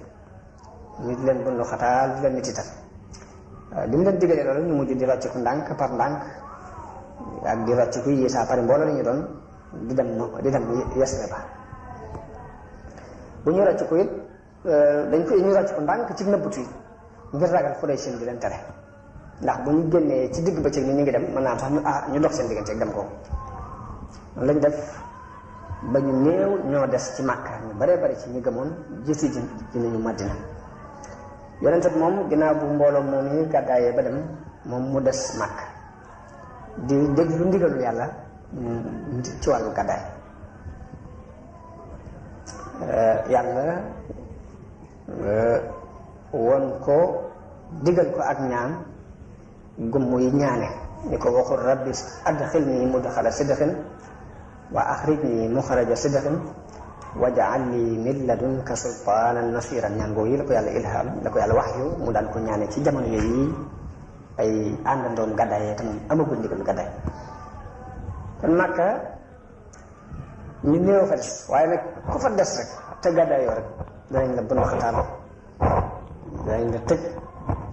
ñu di leen bundu xataal di leen mitital bi mu leen digalee loolu ñu mujj di rocciku ndànk par ndànk ak di rocciku yi saa pare mbooloo la ñu doon di dem Yasrib ba bu ñu rocciku it ñu rocciku ndànk ci nëbbutu yi ngir ragal Quraysh di leen tere ndax bu ñu génnee ci digg bëccëg ni ñu ngi dem mën naa sax ñu dox seen diggante ak dem ko noonu lañu def ba ñu néew ñoo des ci Màkka ñu baree bari ci ñi gëmoon jiitu ji nañu Madina Yonent bi moom ginnaaw bu mbooloo moom yi gàddaayee ba dem moom mu des Màkka di déglu ndigalu yàlla ci wàllu gàddaay yàlla woon ko digal ko ak ñaan gummu yi ñaane ni ko waxul rabbi adxilni mudxala sidqin wa axrijni muxraja sidqin waj'al li min ladunka sultaanan nasiran ñaan boobu yi la ko yàlla ilham la ko yàlla waxyu mu daan ko ñaane ci jamono yooyu ay àndandoom gàddaay tam amagul ndigal gàddaay kon Makka ñu néew fa des waaye nag ku fa des rek te gàddaay yoo rek danañ la bunu xataal danañ la tëj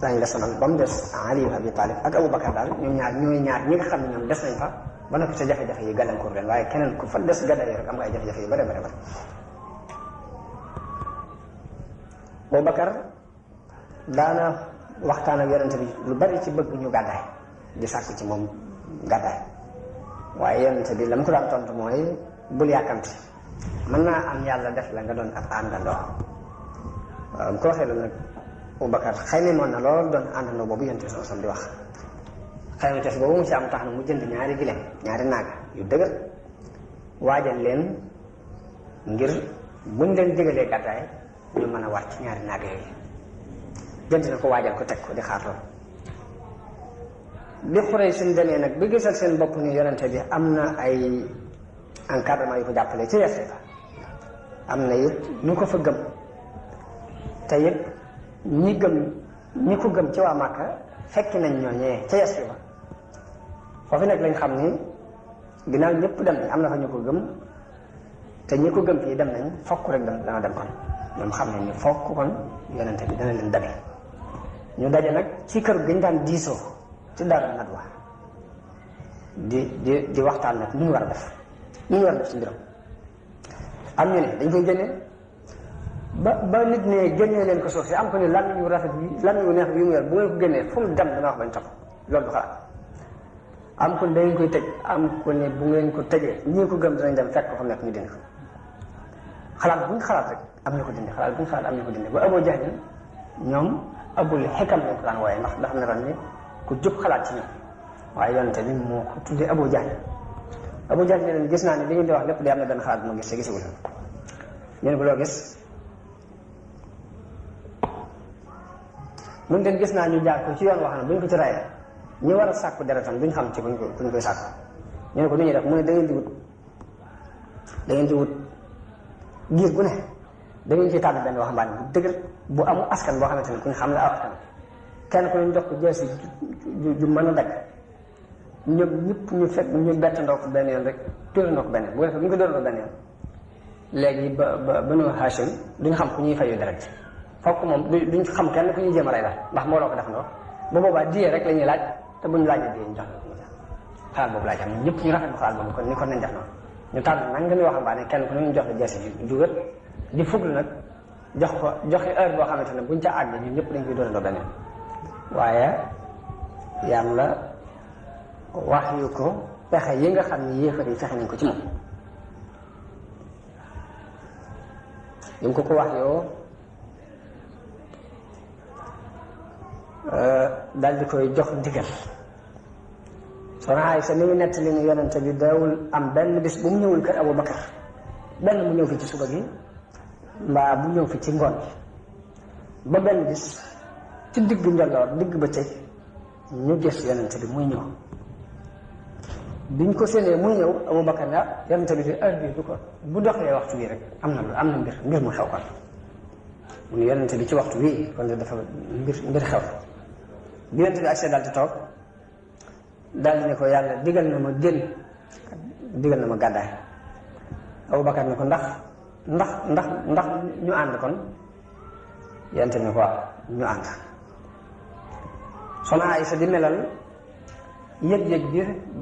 danañ la sonal ba mu des Ali ibn Abi Talib ak Abu Bakar daal ñoom ñaar ñooy ñaar ñi nga xam ne ñoom des nañ fa ba noppi sa jafe-jafe yi gàllankoor leen waaye keneen ku fa des gàddaay yi rek am nga ay jafe-jafe yu bare bare bare Abu Bakar daana waxtaan ak yonente bi lu bari ci bëgg ñu gàddaay di sàkku ci moom gàddaay waaye yonente bi la mu ko daan tontu mooy bul yàkkamti mën naa am yàlla def la nga doon ab àndandoo waaw mu ko waxee loolu nag Abubakar xëy na moon na lool doon àndandoo boobu yonente bi sallallahu alayhi wasallam di wax xëy na tes boobu mu ci am tax na mu jënd ñaari gileem ñaari naag yu dëgër waajal leen ngir buñ leen digalee gàddaay ñu mën a war ci ñaari naag yooyu jënd na ko waajal ko teg ko di xaar loolu bi xuree suñ demee nag bi gisal seen bopp ni yonente bi am na ay encadrement yu ko jàppale ci Yasrib am na it ñu ko fa gëm te it ñi ko gëm ci waa Màkka fekki nañ ñooñee ca Yasrib foofu nag lañ xam ni ginnaaw ñëpp dem nañ am na fa ñu ko gëm te ñi ko gëm fii dem nañ fokk rek dana dem kon ñoom xam nañ ni fokk kon yonente bi dana leen dabe ñu daje nag ci kër gi ñu daan diisoo ci Daaru Nadwa di waxtaan nag lu ñu war a def lu ñu war a def ci mbiram am ñu ne dañ koy génne ba nit ne génnee leen ko suuf si am ko ne làmmiñ wu rafet bi làmmiñ wu neex bi mu yor bu ngeen ko génnee fu mu dem dana wax bañ topp loolu du xalaat am ko ne da ngeen koy tëj am ko ne bu ngeen ko tëjee ñi ko gëm danañ dem fekk ko fa nekk ñu dindi ko xalaat bu ñu xalaat rek am ñu ko dindi xalaat bu ñu xalaat am ñu ko dindi ba Abu Jahl ñoom Abul Hikam lañ ko daan wooye ndax dafa ne ran ni ku jub xalaat ci ñoom waaye yonente bi moo ko tuddee Abu Jahl ne leen gis naa ne li ngeen di wax lépp di am na benn xalaat bu ma gis te gisagul ñu ne bu loo gis mun den gis naa ñu jaar ko ci yoon wax na buñ ko ci rayee ñu war a sàkku deretam duñ xam ci kuñ koy sàkku ñu ne ko du ñuy def mu ne da ngeen di wut giir gu ne da ngeen ciy tànn benn waxambaane bu dëgër bu amu askan boo xamante ne kuñ xam la aw askan kenn ku ñu jox ko jeesi ju mën a dagg ñoom ñëpp ñu fekk ñu bett ndoo ko benn yoon rek dóor ndoo ko benn yoon bu defee bu ñu ko dóor ndoo benn yoon léegi ba Banu Hashim duñ xam ku ñuy fayu deret ji fokk moom duñ xam kenn ku ñuy jéem a rey la ndax moo loo ko def ndoo ba boobaa diyee rek la ñuy laaj te buñ laajee diyee ñu jox la xalaat boobu laaj am ñëpp ñu rafetlu xalaat boobu kon ni kon nañ def noonu ñu tànn nag nga ñu waxambaane kenn ku ne ñu jox la jeesi ju wér di fuglu nag joxe heure boo xamante ne buñ ca àgg ñun ñëpp dañ koy dóor ndoo benn yoon waaye yàlla wax yu ko pexe yi nga xam ne yéefar yi fexe nañ ko ci moom yi mu ko wax yoo daal di koy jox ndigal soxna Aysa mi ngi nett li ñu yonente bi daawul am benn bis bu mu ñëwul kër Abu Bakar benn mu ñëw fi ci suba gi mbaa bu ñëw fi ci ngoon bi ba benn bis ci digg njolloor digg bëccëg ñu gis yonente bi muy ñëw biñ ko séenee muy ñëw Abu Bakar ne yonente bi di heure bii du ko bu doxee waxtu bii rek am na mbir mu xew kon mu ne yonente bi ci waxtu bii kon dafa mbir xew bi yonente bi accès daal di toog daal di ne ko yàlla digal na ma génn digal na ma gàddaay Abu Bakar ne ko ndax ñu ànd kon yonente bi ne ko waaw ñu ànd soxna Aysa di melal yëg-yëg bi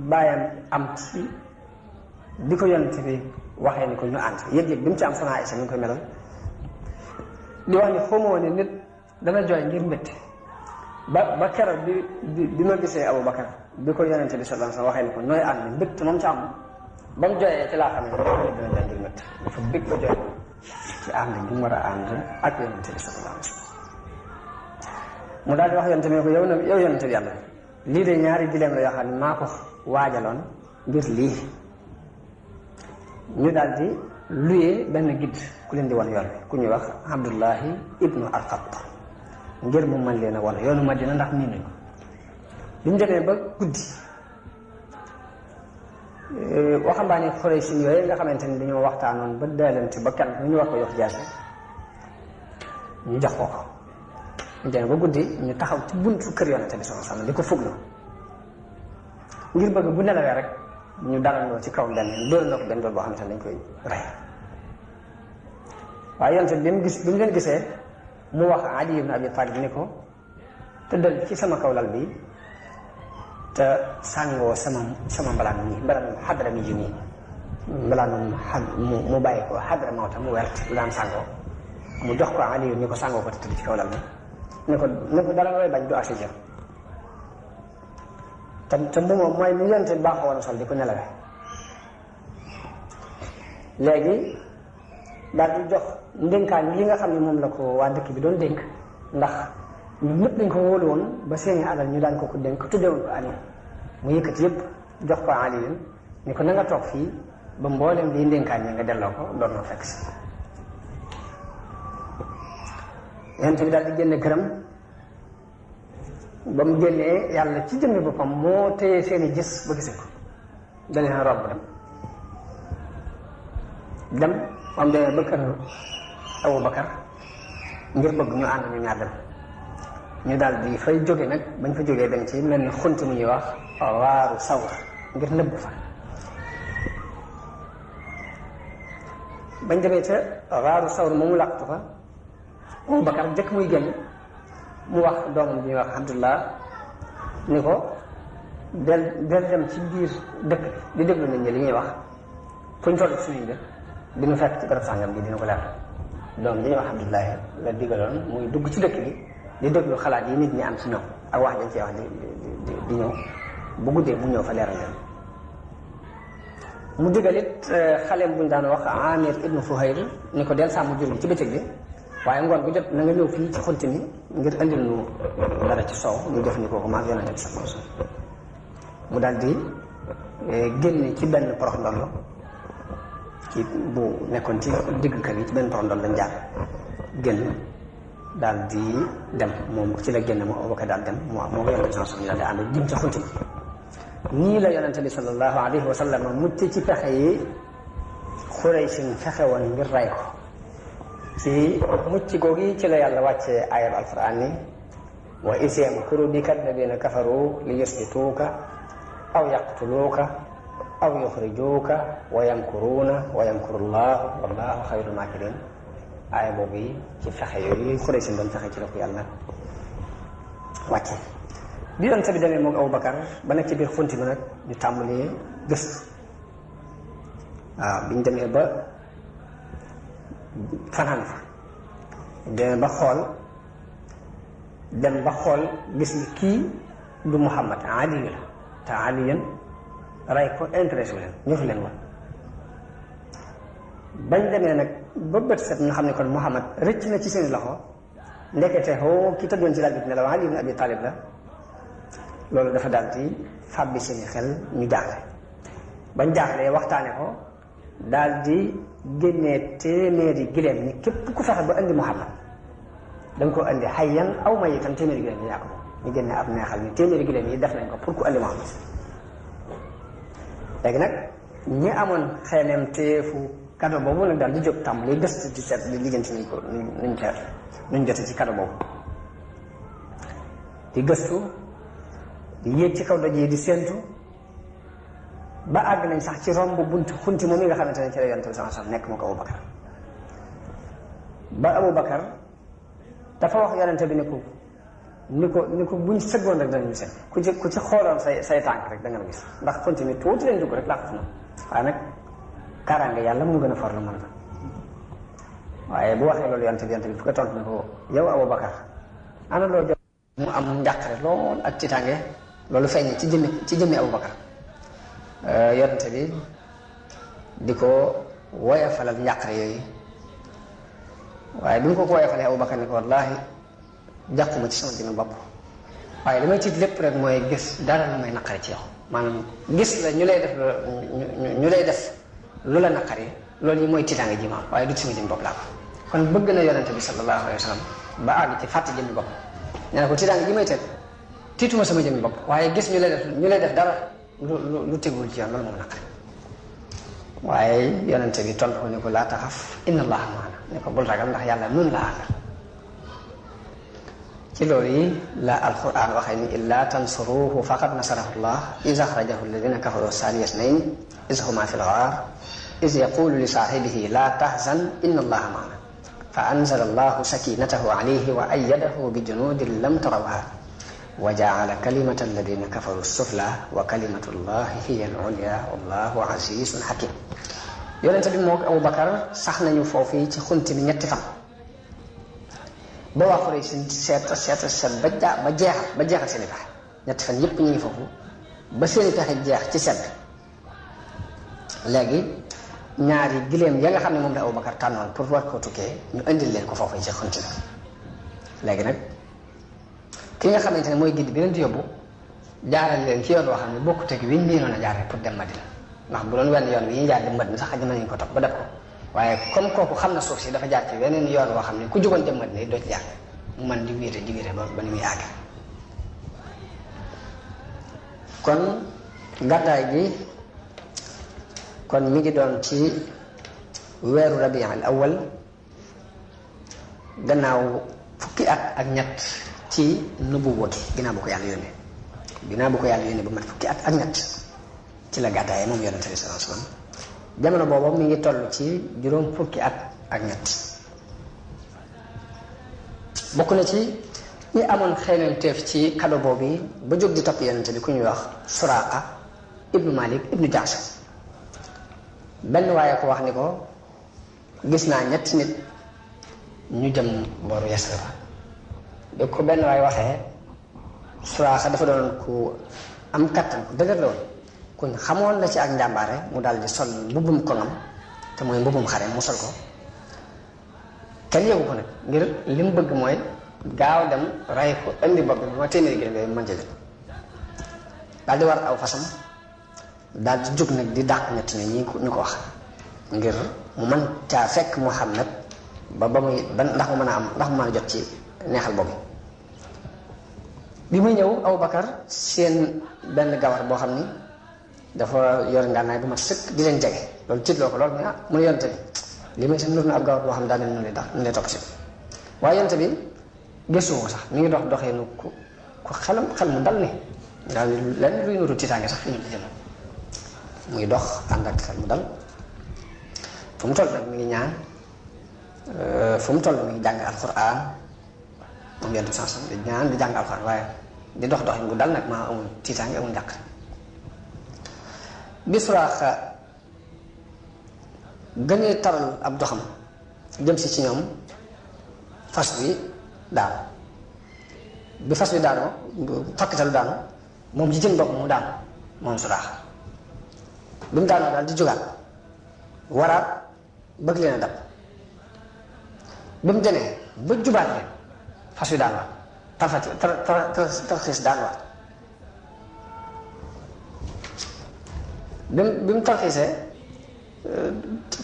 bàyyam am ci di ko yonent bi waxee ni ko ñu ànd yëg-yëg bi mu ci am soxna Aysa mi ngi koy melal di wax ni xamoo ne nit dana jooy ngir métti ba keroog bi ma gisee Abu Bakar bi ko yonent bi sallallahu alayhi wasallam waxee ni ko nooy ànd mbégte moom ci am ba mu jooyee ci laa xam ne dana jooy ngir métti dafa bég ba jooy ci ànd bi mu war a ànd ak yonent bi sallallahu alayhi wasallam mu daal di wax yonente bi ne ko yow yonente bi yàlla lii de ñaari gileem la yoo xam ne maa ko waajaloon ngir lii ñu daal di luyee benn gidd ku leen di wan yoon ku ñuy wax Abdullahi ibnu Arqat ngir mu mën leen a wan yoonu Madina ndax nii nañ ko bi ñu demee ba guddi waxambaane Xuraysh yooyu nga xamante ni dañoo waxtaanoon ba daalante ba kenn ñu war ko yox jaase ñu jox ko ñu demee ba guddi ñu taxaw ci buntu kër yonente bi sallallahu alayhi wasallam di ko fuglu ngir bëgg bu nelawee rek ñu dalandoo ci kaw benn dóor na ko benn dool boo xamante ne dañ koy rey waaye yonent bi mu leen gisee mu wax Ali ibn Abi Talib ni ko tëddal ci sama kaw lal bi te sàngoo sama mbalaanum xadra mi ji nii mbalaanum mu bàyyi ko xadra mawta mu wert lu daan sàngoo mu jox ko Ali ni ko sàngoo ko te tëdd ci kaw lal bi ni ko dara looy bañ du agsi jëm te moom mooy mu yonent bi baaxoo woon a sol di ko nelawee léegi daal di jox ndénkaan yi nga xam ne moom la ko waa dëkk bi doon dénk ndax ñu ñëpp dañ ko wóolu woon ba seeni alal ñu daan ko dénk tuddewoon ko Ali mu yëkkati yëpp jox ko Ali ni ko na nga toog fii ba mboolem lii ndénkaan yi nga delloo ko doon na fekk si yonent bi daal di génne këram ba mu génnee yàlla ci jëmmi boppam moo téye seeni gis ba gise ko da leen romb dem moom demee ba kër Abu Bakar ngir bëgg ñu ànd ñu ñaar dem ñu daal di fay jóge nag bañ fa jógee dem ci mel ni xunti mu ñuy wax waaru sawra ngir nëbb fa bañ demee ca waaru sawra moomu làqtu fa Abu Bakar jëkk muy génn mu wax doomam bi ñuy wax Abdullah ni ko del dem ci biir dëkk di déglu nit ñi li ñuy wax fuñ toll ci suñuy dëkk dinu fekk ci barab sàngam bi dina ko leer doom dañuy wax Abdullahi la digaloon muy dugg ci dëkk bi di déglu xalaat yi nit ñi am ci ñoom ak wax dañ cee wax di ñëw bu guddee mu ñëw fa leeral leen mu digal it xaleem buñ daan wax Amir ibnu Fuhayr ni ko del sàmm jur gi ci bëccëg bi waaye ngoon bu jot na nga ñëw fii ci xunti mi ngir indil nu dara ci soow ñu jëfandikoo ko maag yonente bi sallallahu alayhi wasallam mu daal di génn ci benn porox ndollo ci bu nekkoon ci digg kër yi ci benn porox ndollo lañ jaar génn daal di dem moom ci la génn mu Abubakar daal dem moo ko yonente bi sallallahu alayhi wasallam ñu daal di ànd jëm ci xunti mi nii la yonente bi sallallahu alayhi wa sallam mucc ci pexe yi Xuraysin fexe woon ngir ray ko ci mucc googi ci la yàlla wàcce ayal alquran ni wa iz yamkuru bika alladina kafaru li yusbituuka aw yaqtuluuka aw yuxrijuuka wa yamkuruuna wa yamkuru llahu wallahu xayrul maakirin aaya boobu yi ci fexe yooyu Xuraysin doon fexe ci la ko yàlla wàcce bi yonent bi demee moom Abubakar ba nekk ci biir xunti ma nag ñu tàmbalee gëstu waaw biñ demee ba fanaan fa dem ba xool gis ni kii du Muhammad Ali la te Ali yéen rey ko intéressé leen ñëfu leen woon bañ demee nag ba bët set ñu xam ne kon Muhammad rëcc na ci seen loxo ndekete hoo ki tëddoon ci lal bi ne la Ali ibn Abi Talib la loolu dafa daal di fàbbi seeni xel ñu jaaxle bañ jaaxlee waxtaane ko daal di génnee téeméeri gileem ni képp ku fexe ba indi Muhammad da nga ko indi hayyan aw mayitan téeméeri gileem yi yaa ko ñu génnee ab neexal ni téeméeri gileem yi def nañ ko pour ku indi Muhammad léegi nag ñi amoon xeeneem teefu kado boobu nag daal di jóg tàmbali gëstu di seet di lijjanti nañ ko nuñ jote ci kado boobu di gëstu di yéeg ci kaw doj yi di séentu ba àgg nañ sax ci romb buntu xunti moom yi nga xamante ne ci la yonent bi sallallahu alayhi wasallam nekk moo ko Abubakar ba Abubakar dafa wax yonent bi ni ko buñ sëggoon rek danañu seet ku ci xooloon say tànk rek da nga gis ndax xunti mi tuuti leen dugg rek làqatu na waaye nag kaaraange yàlla mu gën a for la mën na waaye bu waxee loolu yonent bi fu ko tontu ne ko yow Abubakar ana loo jot mu am njàqare lool ak tiitaange loolu feeñ ci jëmmi Abubakar yonent bi di ko woyafalal njàqare yooyu waaye bi mu ko woyafalee Abubakar ni ko wallaahi jàquma ci sama jëmmi bopp waaye li may tiit lépp rek mooy gis dara lu may naqari ci yow maanaam gis la ñu lay def lu la naqari loolu yi mooy tiitaange ji ma am waaye du ci sama jëmmi bopp laa ko kon bëgg na yonent bi sallallahu alayhi wa sallam ba àgg ci fàtte jëmmi bopp nee na ko tiitaange ji may teg tiituma sama jëmmi bopp waaye gis ñu lay def dara lu tegul ci yoon loolu moom naqari waaye yonent bi tontu ko ne ko laa taxaf inna allaha maana ne ko bul ragal ndax yàlla nun laa àndal ci loolu yi la alquran waxee ni illa tansuruhu faqad nasarahu llah iz axrajahu alladina kafaru thaniya isnayni iz huma fi lgaar iz yaqulu li saahibihi la tahzan inna allaha maana fa anzala allahu sakinatahu alayhi wa ayyadahu bi junudin lam tarawha wa jaala kalimata alladina kafaru sufla wa kalimatu llahi hiya al-ulya wallahu azizun hakim. yonente bi moo Abu Bakar sax nañu foofu ci xunti bi ñetti fan ba waa Quraysh seet ba jeexal seen i pexe ñetti fan yépp ñu ngi foofu ba seen i pexe jeex ci sedd. léegi ñaari gileem ya nga xam ne moom la Abu Bakar tànnoon pour war koo tukkee ñu indil leen ko foofu ci xunti bi. léegi nag ki nga xamante ne mooy gindi bi leen di yóbbu jaaral leen ci yoon woo xam ne bokkut ak wi ñu miinoon a jaaree pour dem Madina ndax bu doon wenn yoon wi ñuy jaar dem Madina sax xaj na ñu ko topp ba def ko waaye comme kooku xam na suuf si dafa jaar ci weneen yoon woo xam ne ku jógoon dem Madina doo ci jaar mu man di wéete ba ni muy àgg. kon gàddaay gi kon mi ngi doon ci weeru Rabi al awal gannaaw fukki at ak ñett ci nubuwwa gi ginnaaw bu ko yàlla yónnee ba mat fukki at ak ñett ci la gàddaay moom yonente bi sallallahu alayhi wasallam jamono boobu mi ngi toll ci juróom fukki at ak ñett. bokk na ci ñi amoon xeeñanteef ci kado boobu ba jóg di topp yonente bi ku ñuy wax Suraaqa ibnu Malik ibnu Jaasha. benn waaye ko wax ni ko gis naa ñetti nit ñu jëm booru Yasrib ba ko benn waaye waxee Suraaqa dafa doon ku am kattan ku dëgër la woon kuñ xamoon la ci ak njàmbaare mu daal di sol mbubbum koŋam te mooy mbubbum xare mu sol ko kenn yëgu ko nag ngir li mu bëgg mooy gaaw dem rey ko indi bopp bi ba ma téeméeri gi yooyu mën jël daal di war aw fasam daal di jóg nag di dàq ñett ñi ñu ko wax ngir mu mën caa fekk Muhammad ba muy ndax mu mën a jot ci neexal boobu. bi muy ñëw Abu Bakar seen benn gawar boo xam ni dafa yor ngànnaay bu mat sëkk di leen jege loolu tiitloo ko loolu mu ne yonte bi li may seen nur na ab gawar boo xam daal ne nu lay topp si waaye yonte bi gëstu ko sax mi ngi doxee nu ku xel mu dal ni daal lenn luy nuru tiitaange sax fi ñu jëm muy dox ànd ak xel mu dal fu mu toll nag mi ngi ñaan fu mu toll mi ngi jàng alxuraan moom yonte bi sax di ñaan di jàng alxuraan waaye di dox bu dal nag maa amul tiitaange amul njàq. bi Suraaqa gënee taral ab doxam jëm si ci ñoom fas wi daanu bi fas wi daanoo fakkitalu daanu moom ci jën bopp mu daanu moom Suraaqa bi mu daanoo daal di jógaat waraat bëgg leen a dab bi mu demee ba jubaat leen fas wi daanuwaat tarxiis daanuwaat bi mu tarxiisee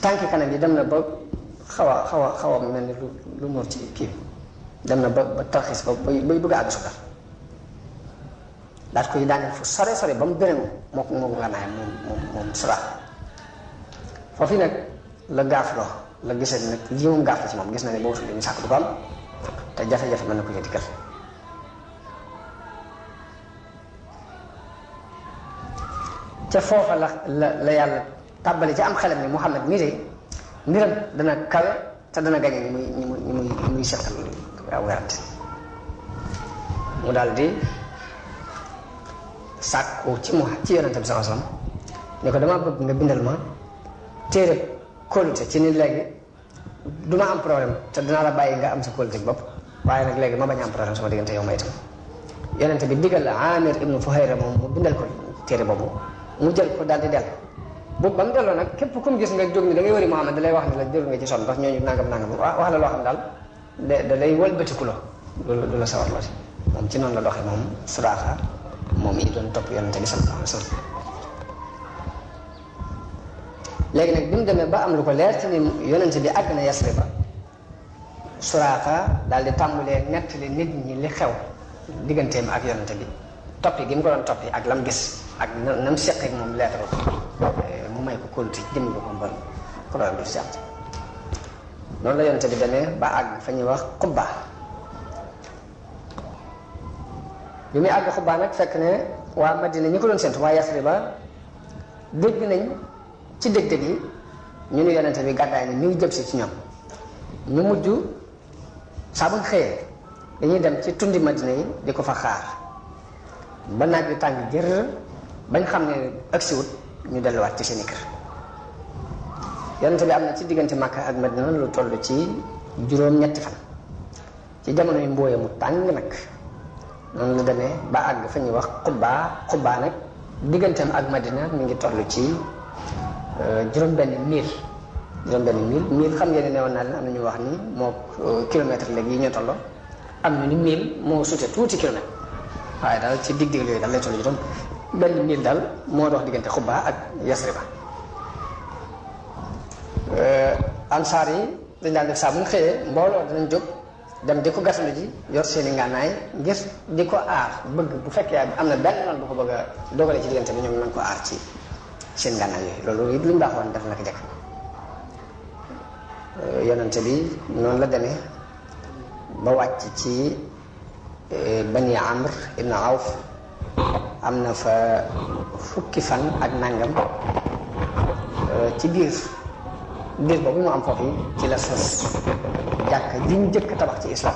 tànki kanam yi dem na ba xaw a mel ni lu mor ci kii dem na ba tarxiis ba bay bëgg a àgg sukkar daat koy daaneel fu sore ba mu beneen moo nga naay moom Suraaqa foofu nag la gaafloo la gisee nag lii moom gaaf la ci moom gis na ne boobu li ñu sàkk du ko am te jafe-jafe mën na ko ci dikkal ca foofa la yàlla tàbbali ci am xelam ni Muhammad mii de mbiram dana kawe te dana gañe ñi muy seqal waaw werante mu daal di sàkku ci yonente bi sallallahu alayhi wasallam ne ko damaa bëgg nga bindal ma téere kóolute ci ni léegi du ma am problème te dinaa la bàyyi nga am sa kóolute bopp waaye nag léegi ma bañ a am problème sama diggante yow ma itam yonente bi digal la Amir ibnu Fuhayra moom mu bindal ko téere boobu mu jël ko daal di dellu bu ba mu delloo nag képp ku mu gis nga jóg ni da ngay wëri Muhammad da lay wax ne la jël nga ci sonn ndax ñooñu nangam wax la loo xam daal da lay wëlbatikuloo du la sawar loo si moom ci noonu la doxee moom Suraaqa moom yi doon topp yonente bi sallallahu alayhi wasallam léegi nag bi mu demee ba am lu ko leer ci ni yonente bi àgg na Yasriba Suraaqa daal di tàmbulee nettali nit ñi li xew digganteem ak yonente bi toppi gi mu ko doon toppi ak lam gis ak nam seq ak moom leetaru mu may ko kóoluti jëmmi ko mbër problème du si am noonu la yonente bi demee ba àgg fa ñuy wax Quba bi muy àgg Quba nag fekk ne waa Madina ñi ko doon séntu waa Yasriba dégg nañ ci dég-dég yi ñu ne yonente bi gàddaay ni mi ngi jëm si ci ñoom ñu mujj saa bu xëyee dañuy dem ci tundi Madina yi di ko fa xaar ba naaj bi tàng jër bañ xam ne agsiwut ñu delluwaat ci seeni kër. yonente bi am na ci diggante Makka ak Madina lu toll ci juróom-ñetti fan ci jamono yu mbooye mu tàng nag noonu lu demee ba àgg fa ñuy wax Qubbaa nag digganteem ak Madina mi ngi toll ci juróom-benn mil xam ngeen ne newoon naa leen am na ñu wax ni moo kilomètre léegi yi ñu tolloo am ñu ni mil moo sute tuuti kilomètre waaye daal ci dig yooyu daal lay toll juróom benn mil daal moo dox diggante Qubbaa ak Yasriba. ansaar yi dañ daan def saa bu ñu xëyee mbooloo danañ jóg dem di ko gasalu ji yor seeni ngànnaay ngir di ko aar bëgg bu fekkee am na benn noonu bu ko bëgg a dogale ci diggante bi ñoom nañ ko aar ci seen ngànnaay yooyu loolu it lu ñu baaxoon def na ko jëkk. yonente bi noonu la demee ba wàcc ci Bani Amr ibn Awf am na fa fukki fan ak nangam ci biir boobu mu am foofu ci la sos jàkk ji ñu jëkk tabax ci islam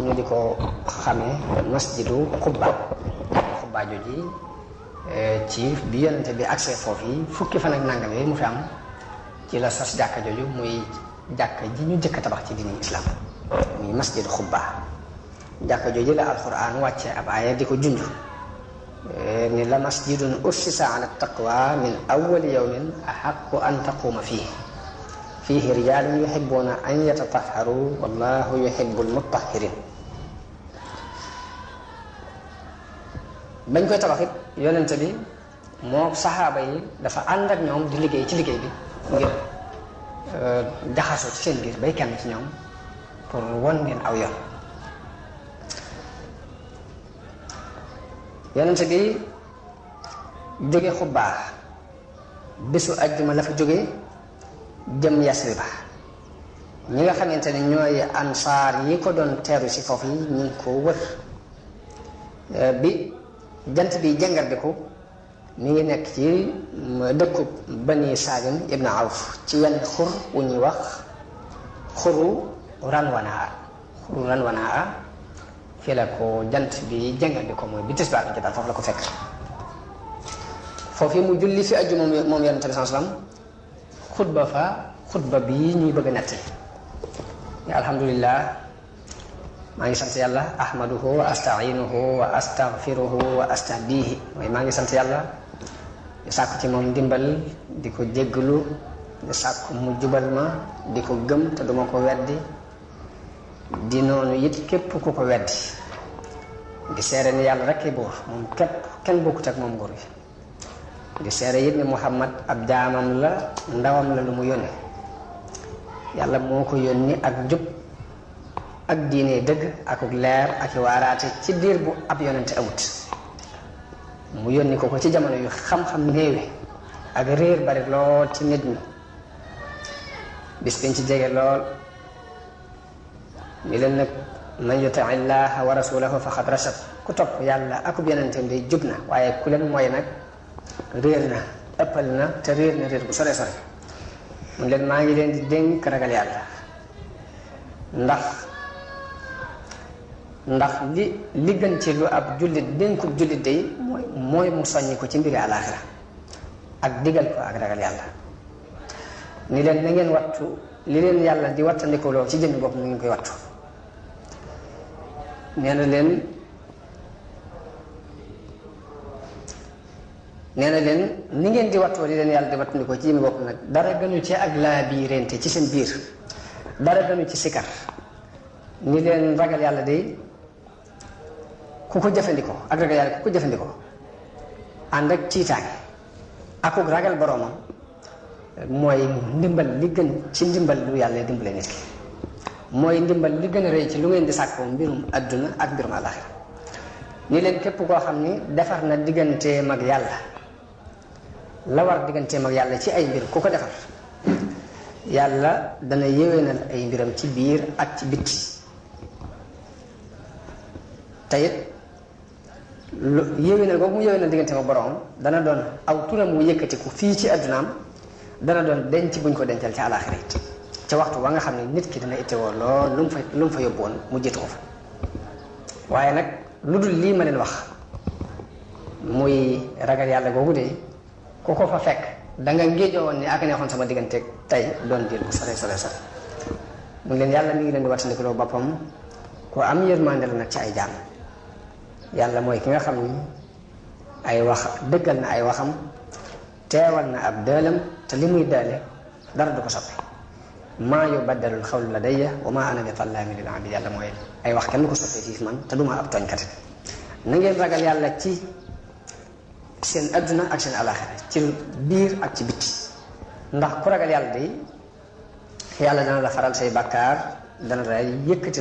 ñu di ko xamee masjidu Qubbaa jooji ci bi yonente bi accès foofu yi fukki fan ak nangam yooyu mu fi am ci la sos jàkka jooju muy jàkk ji ñu jëkk tabax ci diini islam muy masjidu Qubbaa jàkka jooju la alquran wàccee ab aaya di ko junj ni la masjidun ussisa ala taqwa min awwali yawmin ahaqqu an taquma fihi rijalun yuhibbuna an yatatahharu wallahu yuhibbul mutahhirin. bañ koy tabax it yonente bi moo saxaaba yi dafa ànd ak ñoom di liggéey ci liggéey bi ngir jaxasoo ci seen biir bay kenn ci ñoom pour won ngeen aw yoon. yonente bi jóge Qubbaa bésu ajjuma la fa jóge jëm Yasriba ñi nga xamante ne ñooy ansaar yi ko doon teeru si foofu yi ñu ngi ko wër bi jant bi jàngar bi ko mi ngi nekk ci dëkku Bani Salim ibn Awf ci wenn xur wu ñuy wax xuru Ranwanaa fii la ko jant bi jàngal bi ko mooy bi tisbaar bi ci daal foofu la ko fekk foofu mu julli fi ajju moom yonente bi sallam xutba fa xutba bi ñuy bëgg a netti alhamdulillah maa ngi sant yàlla ahmaduhu wa astainuhu wa astaghfiruhu wa astahdihi mooy maa ngi sant yàlla di sàkku ci moom ndimbal di ko jéggalu di sàkku mu jubal ma di ko gëm te duma ko weddi di noonu it képp ku ko weddi di seere ni yàlla rekk buur moom képp kenn bokkut ak moom nguur gi di seere it ni Muhammad ab jaamam la ndawam la lu mu yónne yàlla moo ko yónni ak jub ak diine dëgg ak leer ak waaraate ci diir bu ab yonente amut mu yónni ko ci jamono yu xam-xam néewe ak réer bari lool ci nit ñi bis biñ ci jege lool ni leen nag man yuti illaha wa rasulahu faqad rashad ku topp yàlla akub yonenteem day jub na waaye ku leen mooy nag réer na ëppal na te réer na réer bu sore sore mun leen maa ngi leen di dénk ragal yàlla ndax li gën ci lu ab jullit dénkub jullit day mooy mu soññi ko ci mbiri àlaaxira ak digal ko ak ragal yàlla ni leen na ngeen wattu li leen yàlla di wattandikuloo ci jëmmi bopp na ngeen koy wattu nee na leen ni ngeen di wattoo li leen yàlla di wattandikoo ci jëmmi bopp nag dara gënu ci ak laa biirente ci seen biir dara gënu ci sikar ni leen ragal yàlla day ku ko jëfandikoo ak ragal yàlla ku ko jëfandikoo ànd ak tiitaange akuk ragal boroomam mooy ndimbal li gën ci ndimbal lu yàlla dimbale nit ki mooy ndimbal li gën a rëy ci lu ngeen di sàkkoo mbirum adduna ak mbirum àllaxira ni leen képp koo xam ni defar na digganteem ak yàlla la war digganteem ak yàlla ci ay mbir ku ko defar yàlla dana yéwénal ay mbiram ci biir ak ci bitti tayit lu yéwénal boobu mu yéwénal digganteem ak boroom dana doon aw turam mu yëkkatiku fii ci addunaam dana doon denc buñ ko dencal ci àllaaxira it ca waxtu wa nga xam ne nit ki dana ittewoo lool lu mu fa yóbboon mu jiitu ko fa waaye nag lu dul lii ma leen wax muy ragal yàlla googu de ku ko fa fekk da nga ngéejoo woon ni ak neexoon sama digganteeg tey doon diir bu sore sore sore mu leen yàlla mi ngi leen di wattandikuloo boppam ku am yërmande la nag ci ay jaam yàlla mooy ki nga xam ni ay wax dëggal na ay waxam teewal na ab dëelam te li muy dëele dara du ko soppi maa yubaddalul xawlu ladayya wa maa ana bi zallaamin lil abiid yàlla mooy ay wax kenn du ko soppi fii man te duma ab tooñkat na ngeen ragal yàlla ci seen adduna ak seen alaxira ci biir ak ci bitti ndax ku ragal yàlla day yàlla dana la faral say bàkkaar dana la yëkkati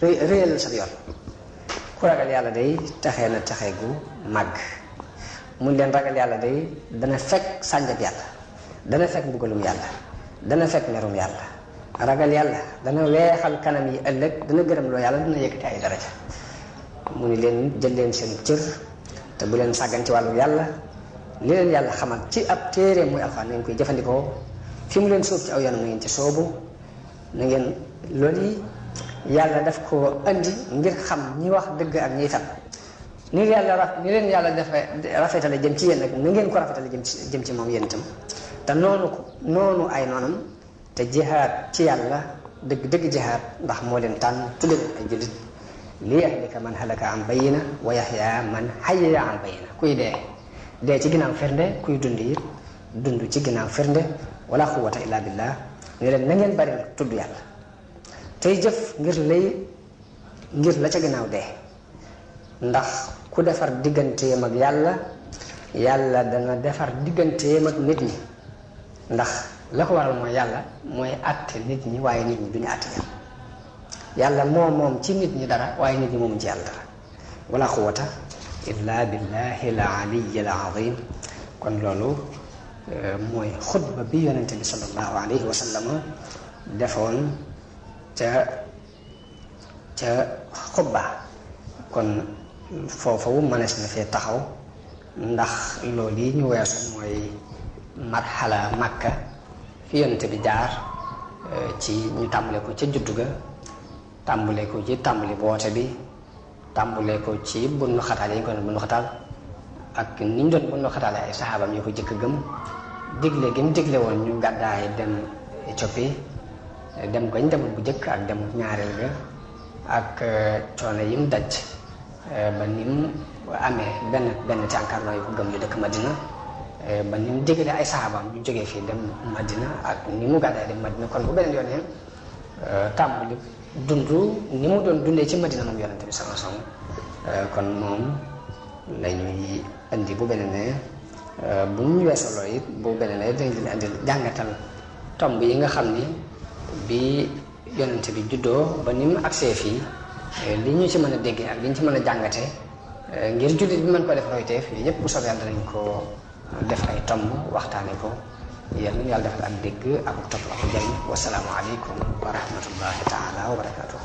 réyal sa yoon ku ragal yàlla day taxee na taxee gu màgg mun leen ragal yàlla day dana fekk sànjab yàlla dana fekk mbugalum yàlla dana fekk merum yàlla ragal yàlla dana weexal kanam yi ëllëg dana gërëm loo yàlla dana yëkkati ay daraja mu ni leen jël leen seen cër te bu leen sàggan ci wàllu yàlla li leen yàlla xamal ci ab téere muy alxuraan na ngeen koy jëfandikoo fi mu leen sóob ci aw yoonam na ngeen ci soobu na ngeen loolu yi yàlla daf ko andi ngir xam ñi wax dëgg ak ñiy fen ni leen yàlla dafa rafetale jëm ci yéen nag na ngeen ko rafetale jëm ci moom yéen itam te noonu ay noonam te jihaad ci yàlla dëgg jihaad ndax moo leen tànn tudde leen ay jullit li yahlika man halaka an bayina wa yahya man hayya an bayina kuy dee ci ginnaaw firnde kuy dund it dund ci ginnaaw firnde wala quwwata illa billah ne leen na ngeen bari nag tudd yàlla tey jëf ngir la ca ginnaaw dee ndax ku defar digganteem ak yàlla dana defar digganteem ak nit ñi ndax la ko waral mooy yàlla mooy àtte nit ñi waaye nit ñi duñu àtte yàlla moom ci nit ñi dara waaye nit ñi moomu ci yàlla dara wala quwwata illa billahi al aliyi al azim kon loolu mooy xutba bi yonente bi sallallahu alayhi wa sallam defoon ca xutba kon foofu mënees na fee taxaw ndax loolu yi ñu weesu mooy marxala Makka fi yonente bi jaar ci ñu tàmbale ko ca juddu ga tàmbale ko ci tàmbali boote bi tàmbale ko ci bunnu xataal yi ñu ko doon bunnu xataal ak ni ñu doon bunnu xataale ay saxaabam yoo ko jëkk gëm digle gi mu digle woon ñu gàddaay dem Éthiopie dem gañ demul bu jëkk ak demul ñaareel ga ak coono yi mu daj ba ni mu amee benn tànkarloo yu ko gëm yu dëkk Madina ba ni mu digle ay saxaabam ñu jógee fii dem Madina ak ni mu gàddaay dem Madina kon bu beneen yoonee tàmbali dund ni mu doon dundee ci Madina moom yonente bi sama song kon moom la ñuy indi bu beneen bu ñu weesoloo it bu beneen dañ leen indi jàngatal tomb yi nga xam ni bi yonente bi juddoo ba ni mu agsee fii li ñu ci mën a déggee ak li ñu ci mën a jàngate ngir jullit bi mën ko def royteef yi yëpp bu soobee yàlla danañ ko def ay tomb waxtaane ko yal na yàlla defal ak dégg ak topp ak jariñ wasalaamu aleykum wa rahmatullahi taala wa barakatuh